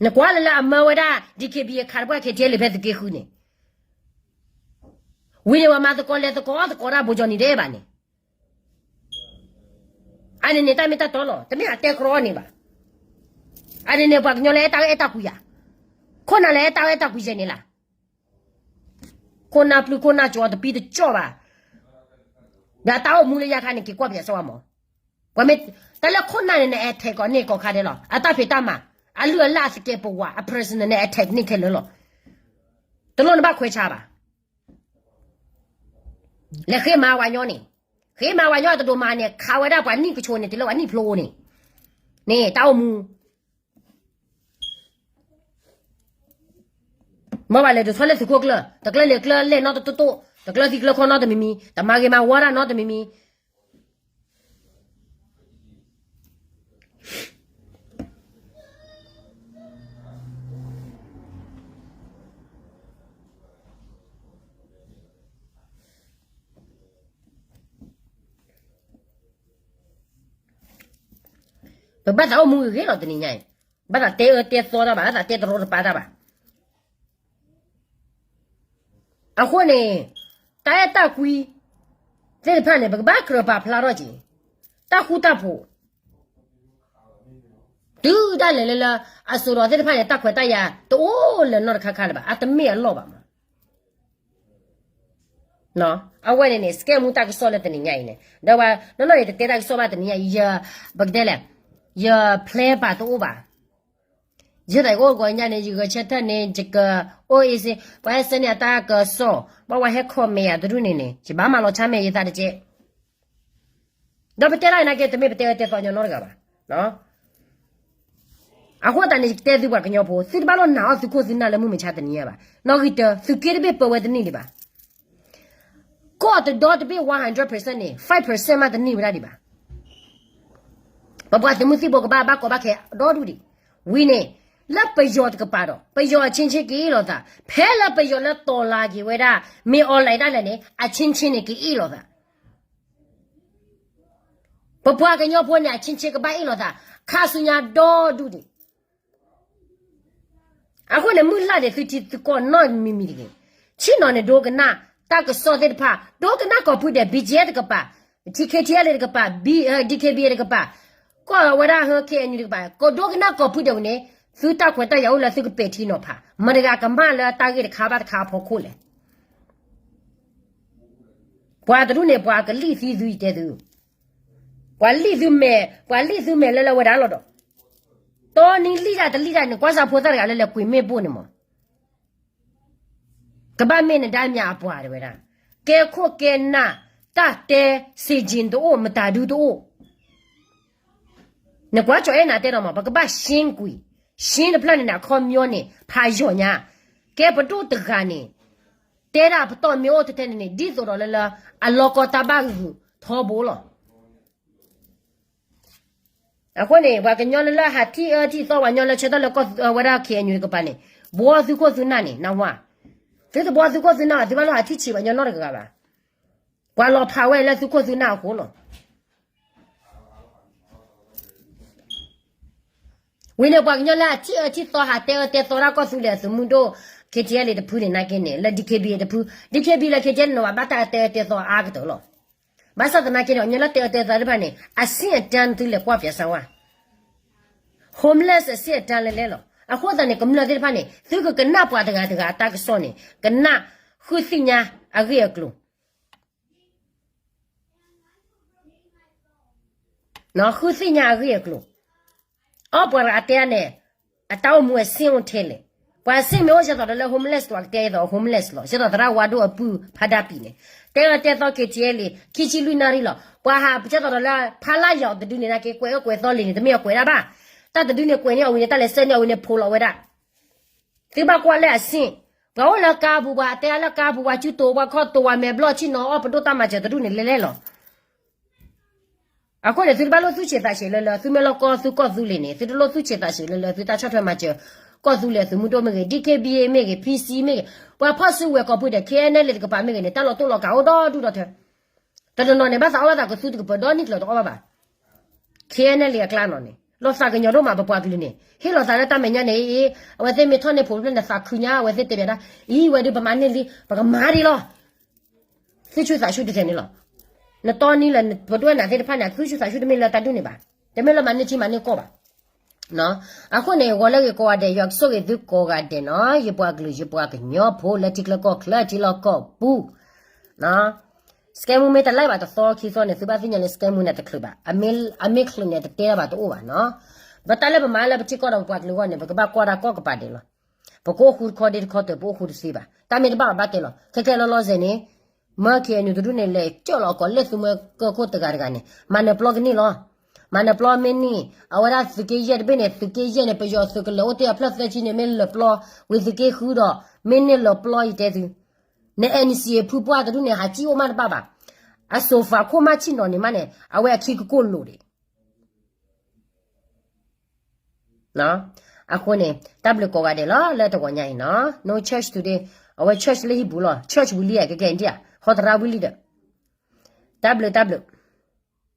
နကွၢ်လၢလၢအမၢဝဲဒၣ် DKBA ခးတပှၢ် KTLA ဖဲသုးက့ဃုန့ၣ် ဝံၤန့ၣ် ပှၤမၤသကိးလဲၤသကိးအီၣ်သကိးတၢ် ဘိုလ်ကျော်နေ တအဲၣ်ဘၣ်န့ၣ် အန့ၣ်န့ၣ် တၢ်မ့ၢ်တၢ်တီလီၤ တမ့ၢ်အတဲကြီန့ၣ်ဘၣ်. အန့ၣ်န့ၣ် ပှၤကညီလၢအဲၣ်တၢ်အဲၣ်တၢ်ကွံဧါ. ခိၣ်နၢ်လၢအဲၣ်တၢ်အဲၣ်တၢ်ကွံယဲၢ်န့ၣ်လီၤ. ခိၣ်နၢ်ပျုၢ်ခိၣ်နၢ်ကၠီတပံတကၠီၣ်ဘၣ်. ဒီးတၢ်အိၣ်မူလၢယါခါန့ၣ် က့ၤကွၢ်ပၠးစၢၤဝဲမး. ပှၤမ့ၢ် တၢ်လၢခိၣ်နၢ်န့ၣ် န attack ကိးန့ၢ်ကိးခါဒဲးလီၤ. အတၢ်ဖံးတၢ်မၤ အလုၢ်အလၢ်အသကဲးပဝး အ personal န့ၣ် attack န့ၢ်ခဲလၢာ်လီၤ. တလိၣ်နဘၣ်ခွဲးဆါဘၣ်. လဲၤဃ့မၤဝဲညီန့ၣ် ဃ့မၤဝဲညီတဒိးမၤန့ၣ် ခးဝဲဒၣ်ပှၤနံၣ်ကဆိးန့ၣ် တုၤလၢပှၤနံၣ်ဖျိန့ၣ် န့ၣ် တၢ်အိၣ်မူ မ့ၢ်ဘၣ်လဲၤဒိးထီၣ်လၢသုးခိၣ်ကျၢၢ် တကျၢၢ်လဲၤကျၢၢ်လဲၣ်နီတတိတိ တကျၢၢ်သံကျၢၢ်ခီနီတမံၤမံၤ တမၤဂ့ၤမၤဝါတၢ်နီတမံၤမံၤ ပဘၣ်သးအိၣ်မူဂ့ၤဂ့ၤလီၤတနံၤညါအံၤ, ဘၣ်သးတဲအၢတဲသီတၢ်ဘၣ်, ဘၣ်သးတဲတရီတပါတၢ်ဘၣ်. အဃိန့ၣ် တၢ်အဲၣ်တၢ်ကွံသ့ၣ်တဖၣ်န့ၣ် ပကဘၣ်ကြၢးပာ်ဖျါထီၣ်က့ၤ တၢ်ဃူတၢ်ဖိး တုၤဒၣ်လဲာ်လၢလၢ အစိၤဒီးသ့ၣ်တဖၣ်န့ၣ် တၢ်ခွဲးတၢ်ယာ်တအိၣ်လၢၤနီတခါခါလၢၤဘၣ်, အတမ့ၢ်အလီၢ်ဘၣ်မး. အဝဲန့ၣ်န့ၣ် စကဲမူတၢ်ကစီၣ်လၢတနံၤညါအံၤန့ၣ် ဒီးဝဲနီၢ်နီၢ်န့ၣ် တတဲတၢ်ကစီၣ်ဘၣ်တနံၤညါအံၤ ယ ပကတဲလဲၣ် ယ plan ပာ်တအိၣ်ဘၣ်. ယသးအိၣ်ကိးညါန့ၣ် ယဂဲၤဆၢထၢၣ်န့ၣ် ယကအိၣ်အ့စ့ ပှၤဟဲဆၢန့ၢ်အတၢ်ကစီၣ် ဘၣ်ဝဲဟဲ comment ယၤတဒူၣ်န့ၣ်န့ၣ် ယဘၣ်မၤလီၤဆါမဲာ်ယသးတက့ၢ်. ဒီးပတဲတၢ်အံၤနာ်က့ တမ့ၢ်ပတဲအၢတဲသီညီနီတဂၤဘၣ်. အဃိသတးန့ၣ် ယတဲသုပှၤကညီဖိ သုတဘၣ်လီၤနာ်အီၣ်သုခိၣ်သုနၢ်လၢမုၢ်မဆါတနံၤညါဘၣ်. နီၣ်ဂံၢ်တၢ သုးက့တဘ့ၣ်ပၢဝဲတန့ၢ်ဒံးဘၣ်. ကီၢ်တဒီတဘ့ၣ် one hundred percent န့ၣ် five percent မးတန့ၢ်ဝဲဒၣ်ဒံးဘၣ်. ပပှၤသုးမုၢ်သံၣ်ဘိကဘၣ်ဘၣ်ကီဘၣ်ခဲဒီဒူၣ်ဒံး. ဝံၤန့ၣ် လၢပယီၤတကပၤဒီး ပယီၤအချင်းချင်းက့ၤအ့ၣ်လိာ်သး ဖဲလၢပယီၤလၢတီၤလၤက့ၤဝဲဒၣ် မ့ၢ် online ဒၣ်လဲာ်န့ၣ် အချင်းချင်းန့ၣ်က့ၤအ့ၣ်လိာ်သး ပပှၤကညီဖိန့ၣ် အချင်းချင်းကဘၣ်အ့ၣ်လိာ်သး ခါဆူညါဒီဒူၣ်ဒံး. အဃိန့ၣ် မုၢ်လၢ်န့ၣ် သုထံသုကီၢ်နီတမံၤမံၤတဂ့ၤ. ဆ့ၣ်နီၤန့ၣ် ဒိကနၣ်တၢ်ကစီၣ်သ့ၣ်တဖၣ် ဒိကနၣ်ကိးဖုဒဲး BGF တကပၤ, T K T L တကပၤ, B, D K B A တကပၤ, ကီၢ်ဝဲဒၣ်ဟၢ K N U တကပၤ ကဒိကနၣ်ကိးဖုဒဲးဝံၤန့ၣ် သုတၢ်ခွဲးတၢ်ယာ်အိၣ်လၢသုကပဲာ်ထံနီၤဖး မတၤတဂၤကမၣ်လၢတၢ်ဂ့ၢ်တခါဘၣ်တခါအဖီခိၣ်လဲၣ်. ပှၤတဒူၣ်န့ၣ် ပှၤကလံၣ်သံသုယတဲသု, ပှၤလံၣ်သုမဲာ် ပှၤလံၣ်သုမဲာ်လၢလၢဝဲဒၣ်လီၤဒီး, တီနံၤလံၣ်တၢ်တလံၣ်တၢ်န့ၣ် ကွၢ်စၢ်ဖိသၣ်တဂၤလၢလဲၤကွံာ်မ့ၣ်ပိၢ်န့ၣ်မး ကဘၣ်မ့ၢ်နဒါမြအပှၤတဝဲဒၣ်, ကဲခိၣ်ကဲနၢ်, တၢ်တဲ စံးကၠံ တအိၣ် မတၤဒုတအိၣ်. နကွၢ်ကၠီၤအဲၣ်နၤတဲဒီးမး ပကဘၣ်ရှင်းကွံာ်, ရှင်းတဖျၢၣ်န့ၣ်န့ၣ် အခီပညီန့ၣ် ဖးယိာ်ညါ, ကဲပဒိၣ်တဂၤန့ၣ် တဲဒၣ်ပတီၢ်မ့ၢ်အိၣ်ထဲထဲန့ၣ်န့ၣ် ဒ်သိးဒီးလၢလၢ အလီၢ်ကီတၢ်ဘၣ်ဂုာ်ထီဘိလီၤ. အဃိန့ၣ် ပှၤကညီလၢလၢဟးထံၣ်အၢထံၣ်သီ ပှၤကညီလၢဆၢထၢၣ်လၢကီၢ်ဝဲဒၣ် K N U တကပၤန့ၣ် ဘှီသုခိၣ်သုနၢ်န့ၣ် နၢ်ဟူဧါ, သုတဘှီသုခိၣ်သုနၢ် သုဘၣ်လီၤဟးထံၣ်ဆံးပှၤကညီနီတဂၤဘၣ်. ပှၤလီၤဖးဝဲလၢသုခိၣ်သုနၢ်အဃိလီၤ. ဝံၤန့ၣ် ပှၤကညီလၢအထံၣ်အၢထံၣ်သီ ဟးတဲအၢတဲသီတၢ်ကီၢ်သူလ့ၤအသုးမုၢ်ဒိၣ် K T L တဖုန့ၣ် နာ်က့န့ၣ် လၢ D K B A တဖု D K B A လၢ K T L န့ၣ် ဘၣ်တၢ်တဲအၢတဲသီအါကတၢၢ်လီၤ. ဘၣ်ဆၣ်သနာ်က့န့ၣ် ပှၤကညီလၢတဲအၢတဲသီသ့ၣ်တဖၣ်န့ၣ် အဆင့်အတန်း သုလဲၤကွၢ်ပၠးစၢ်ဝါ homeless အဆင့်အတန်းလဲၣ်လဲၣ်လီၤ. အဃိသတးန့ၣ် ကမျၢၢ်သ့ၣ်တဖၣ်န့ၣ် သုကကနၣ်ပှၤတဂၤတဂၤအတၢ်ကစီၣ်န့ၣ် ကနၣ်ဃုသ့ၣ်ညါအဂ့ၢ်အကျိၤ ဃုသ့ၣ်ညါအဂ့ၢ်အကျိၤ, အီၣ်ပှၤတဂၤအတဲန့ၣ် အတၢ်အိၣ်မူအဆင့်အိၣ်ထဲလဲၣ်. ပှၤအဆင့်မ့ၢ်အိၣ် ဒ်သိးဒီးလၢ homeless တဂၤကတဲဒ်သိး homeless လီၤ. ဒ်သိးသရၣ်ဝါဒိၣ်အပုၢ်ဖးဒၣ်ပံၤန့ၣ် တဲအၢတဲသီ K T L ခံဆံလွံၢ်နၣ်ရံၣ်လီၤ. ပှၤဟးဒ်သိးဒီးလၢ ဖးလၢ်ယီၤတဒုန့ၣ် နာ်က့ ကွဲးအၢကွဲးသီလံန့ၣ် တမ့ၢ်အကွဲးဒၣ်ဘၣ်. တၢ်တဒုန့ၣ် ကွဲးန့ၢ်အီၤဝံၤန့ၣ် တၢ်လဲၤစဲန့ၢ်အီၤဝံၤန့ၣ် ဖိးလီၤဝဲဒၣ် သုဘၣ်ကွၢ်လၢအဆင့်, ပှၤအိၣ်လၢကါပူၤ ပှၤတဲလၢကါပူၤ ပှၤစုတိၤ ပှၤခီၣ်တိၤ ပှၤမဲာ်ဘျီၣ်ဆ့ၣ်နီၤ အီၣ်ပဒိၣ်တၢ်မၤစၢၤတဒူၣ်န့ၣ်လဲၣ်လဲၣ်လီၤ. အဃိန့ၣ် သုတဘၣ်လိၣ်သူၣ်ဆံးသးဆံးလၢလၢ သုမ့ၢ်လီၤကီသုးကီၢ်သူလ့ၤန့ၣ် သုတလိၣ်သူၣ်ဆံးသးဆံးလၢလၢ သုတၢ်ဆီၣ်ထွဲမၤစၢၤ ကီၢ်သူလ့ၤအသုးမုၢ်ဒိၣ်မ့ၢ်ဂ့ၤ D K B A မ့ၢ်ဂ့ၤ P C မ့ၢ်ဂ့ၤ ပှၤဖီၣ်စုဝဲၤကိးဖုဒဲး K N L တကပၤမ့ၢ်ဂ့ၤန့ၣ် တၢ်လီၤတိၢ်လီၤကးအိၣ်ဒီဒူၣ်ဒီထၢ တနီၤနီၤန့ၣ် ဘၣ်သးအီၣ်ဘၣ်သးကသူတကပၤဒီနံၣ်ကျၢၤတအီၣ်ဘၣ်ဘၣ်. K N L အကျါနီၤန့ၣ် လီၤသးကညီၤဒိၣ်မး ပပှၤကလုာ်န့ၣ် ဟ့ၣ်လီၤသးလၢတၢ်မဲာ်ညါန့ၣ် အဝဲသ့ၣ်မ့ၢ်ထီၣ်န့ၢ်ဖိတဖျၢၣ်န့ၣ် သးခုညါ အဝဲသ့ၣ်တဲဘၣ်ဒၣ် အံၤ ဝဲဒုးပမၤန့ၢ်လံ ပကမၤဒံးလီၤ. သူၣ်ဆူၣ်သးဆူၣ်တထဲန့ၣ်လီၤ. နတီနံၤလၢ ပဒွဲၣ်နၤသ့ၣ်တဖၣ်န့ၣ် သူၣ်ဆူၣ်သးဆူၣ်တမ့ၢ်လၢတၢ်ဒုးန့ၣ်ဘၣ်. တမ့ၢ်လၢမၤန့ၢ်ထံမၤန့ၢ်ကီၢ်ဘၣ်. အဃိန့ၣ် ဂီၤလၢဂ့ၤကိးဂၤဒဲး ယွၤကဆိၣ်ဂ့ၤသုကိးဂၤဒဲးနီၤ ယပှၤကလုာ် ယပှၤကညီဖိ လၢထံချၢကီၢ်ချၢ ထံလီၢ်ကီၢ်ပူၤ စကဲမူမ့ၢ်တလဲၤဘၣ်တသီခံသီန့ၣ် သုဘၣ်သ့ၣ်ညါလၢ စကဲမူန့ၣ်တချုးဘၣ်. အမ့ၢ်ချုးန့ၣ် တတဲဘၣ်တအိၣ်ဘၣ်နီၤ. ပတၢ်လၢပမၤလၢပထံကီၢ်ဒီးပပှၤကလုာ်အဂီၢ်န့ၣ် ပကဘၣ်ကွၢ်တၢ်ကီၢ်ကပၤဒဲးလီၤ. ပကအိၣ်ဃူတခီဒ့တခီတၢၢ် ပအိၣ်ဃူတသ့ဘၣ်. တၢ်မ့ၢ်တဘၣ်ဘၣ်တဲလီၤ. ခဲခဲလီၤလီၤဆဲးန့ၣ် မၢ K N U တဒူၣ်န့ၣ် လဲၤကၢၢ်လီၤကီးလၢသုးမၢကၢၢ်ခိၣ်တဂၤတဂၤန့ၣ် မၤနၢၤပျီကန့ၢ်လီၤ. မၤနၢၤပျီမ့ၢ်န့ၢ် အဝဲဒၣ်သုးက့ယဲၢ်တဘ့ၣ်န့ၣ် သုးက့ယဲၢ်န့ၣ် ပယီၤသုးကလၢၤအိၣ်တ့ၢ်အဖျၢၣ်သၢဆံန့ၣ် မ့ၢ်လၢပျီ ဝံၤသုးက့ဃုဒီး မ့ၢ်န့ၢ်လၢပျီယတဲသု န N C A ဖုပှၢ်တဒူၣ်န့ၣ် ဟးစံၣ်အိၣ်မးတဘၣ်ဘၣ်. အစိၤဖးခိၣ်မးဆ့ၣ်နီၤန့ၣ်မးန့ၣ် အဝဲအခံကကိၢ်လိာ်ဒံး အဃိန့ၣ် တၢ်ဘျုးကိးဂၤဒဲးလီၤ လၢတဂီၤညါအံၤနီၤ. No church today. အဝဲ church လၢဟံၣ်ပူၤလီၤ. church ဝံၤလံဧါ ကဲကဲအံၤဒံးဧါ ဟီသရၣ်ဝံၤလံဒီး တၢ်ဘျုးတၢ်ဘျုး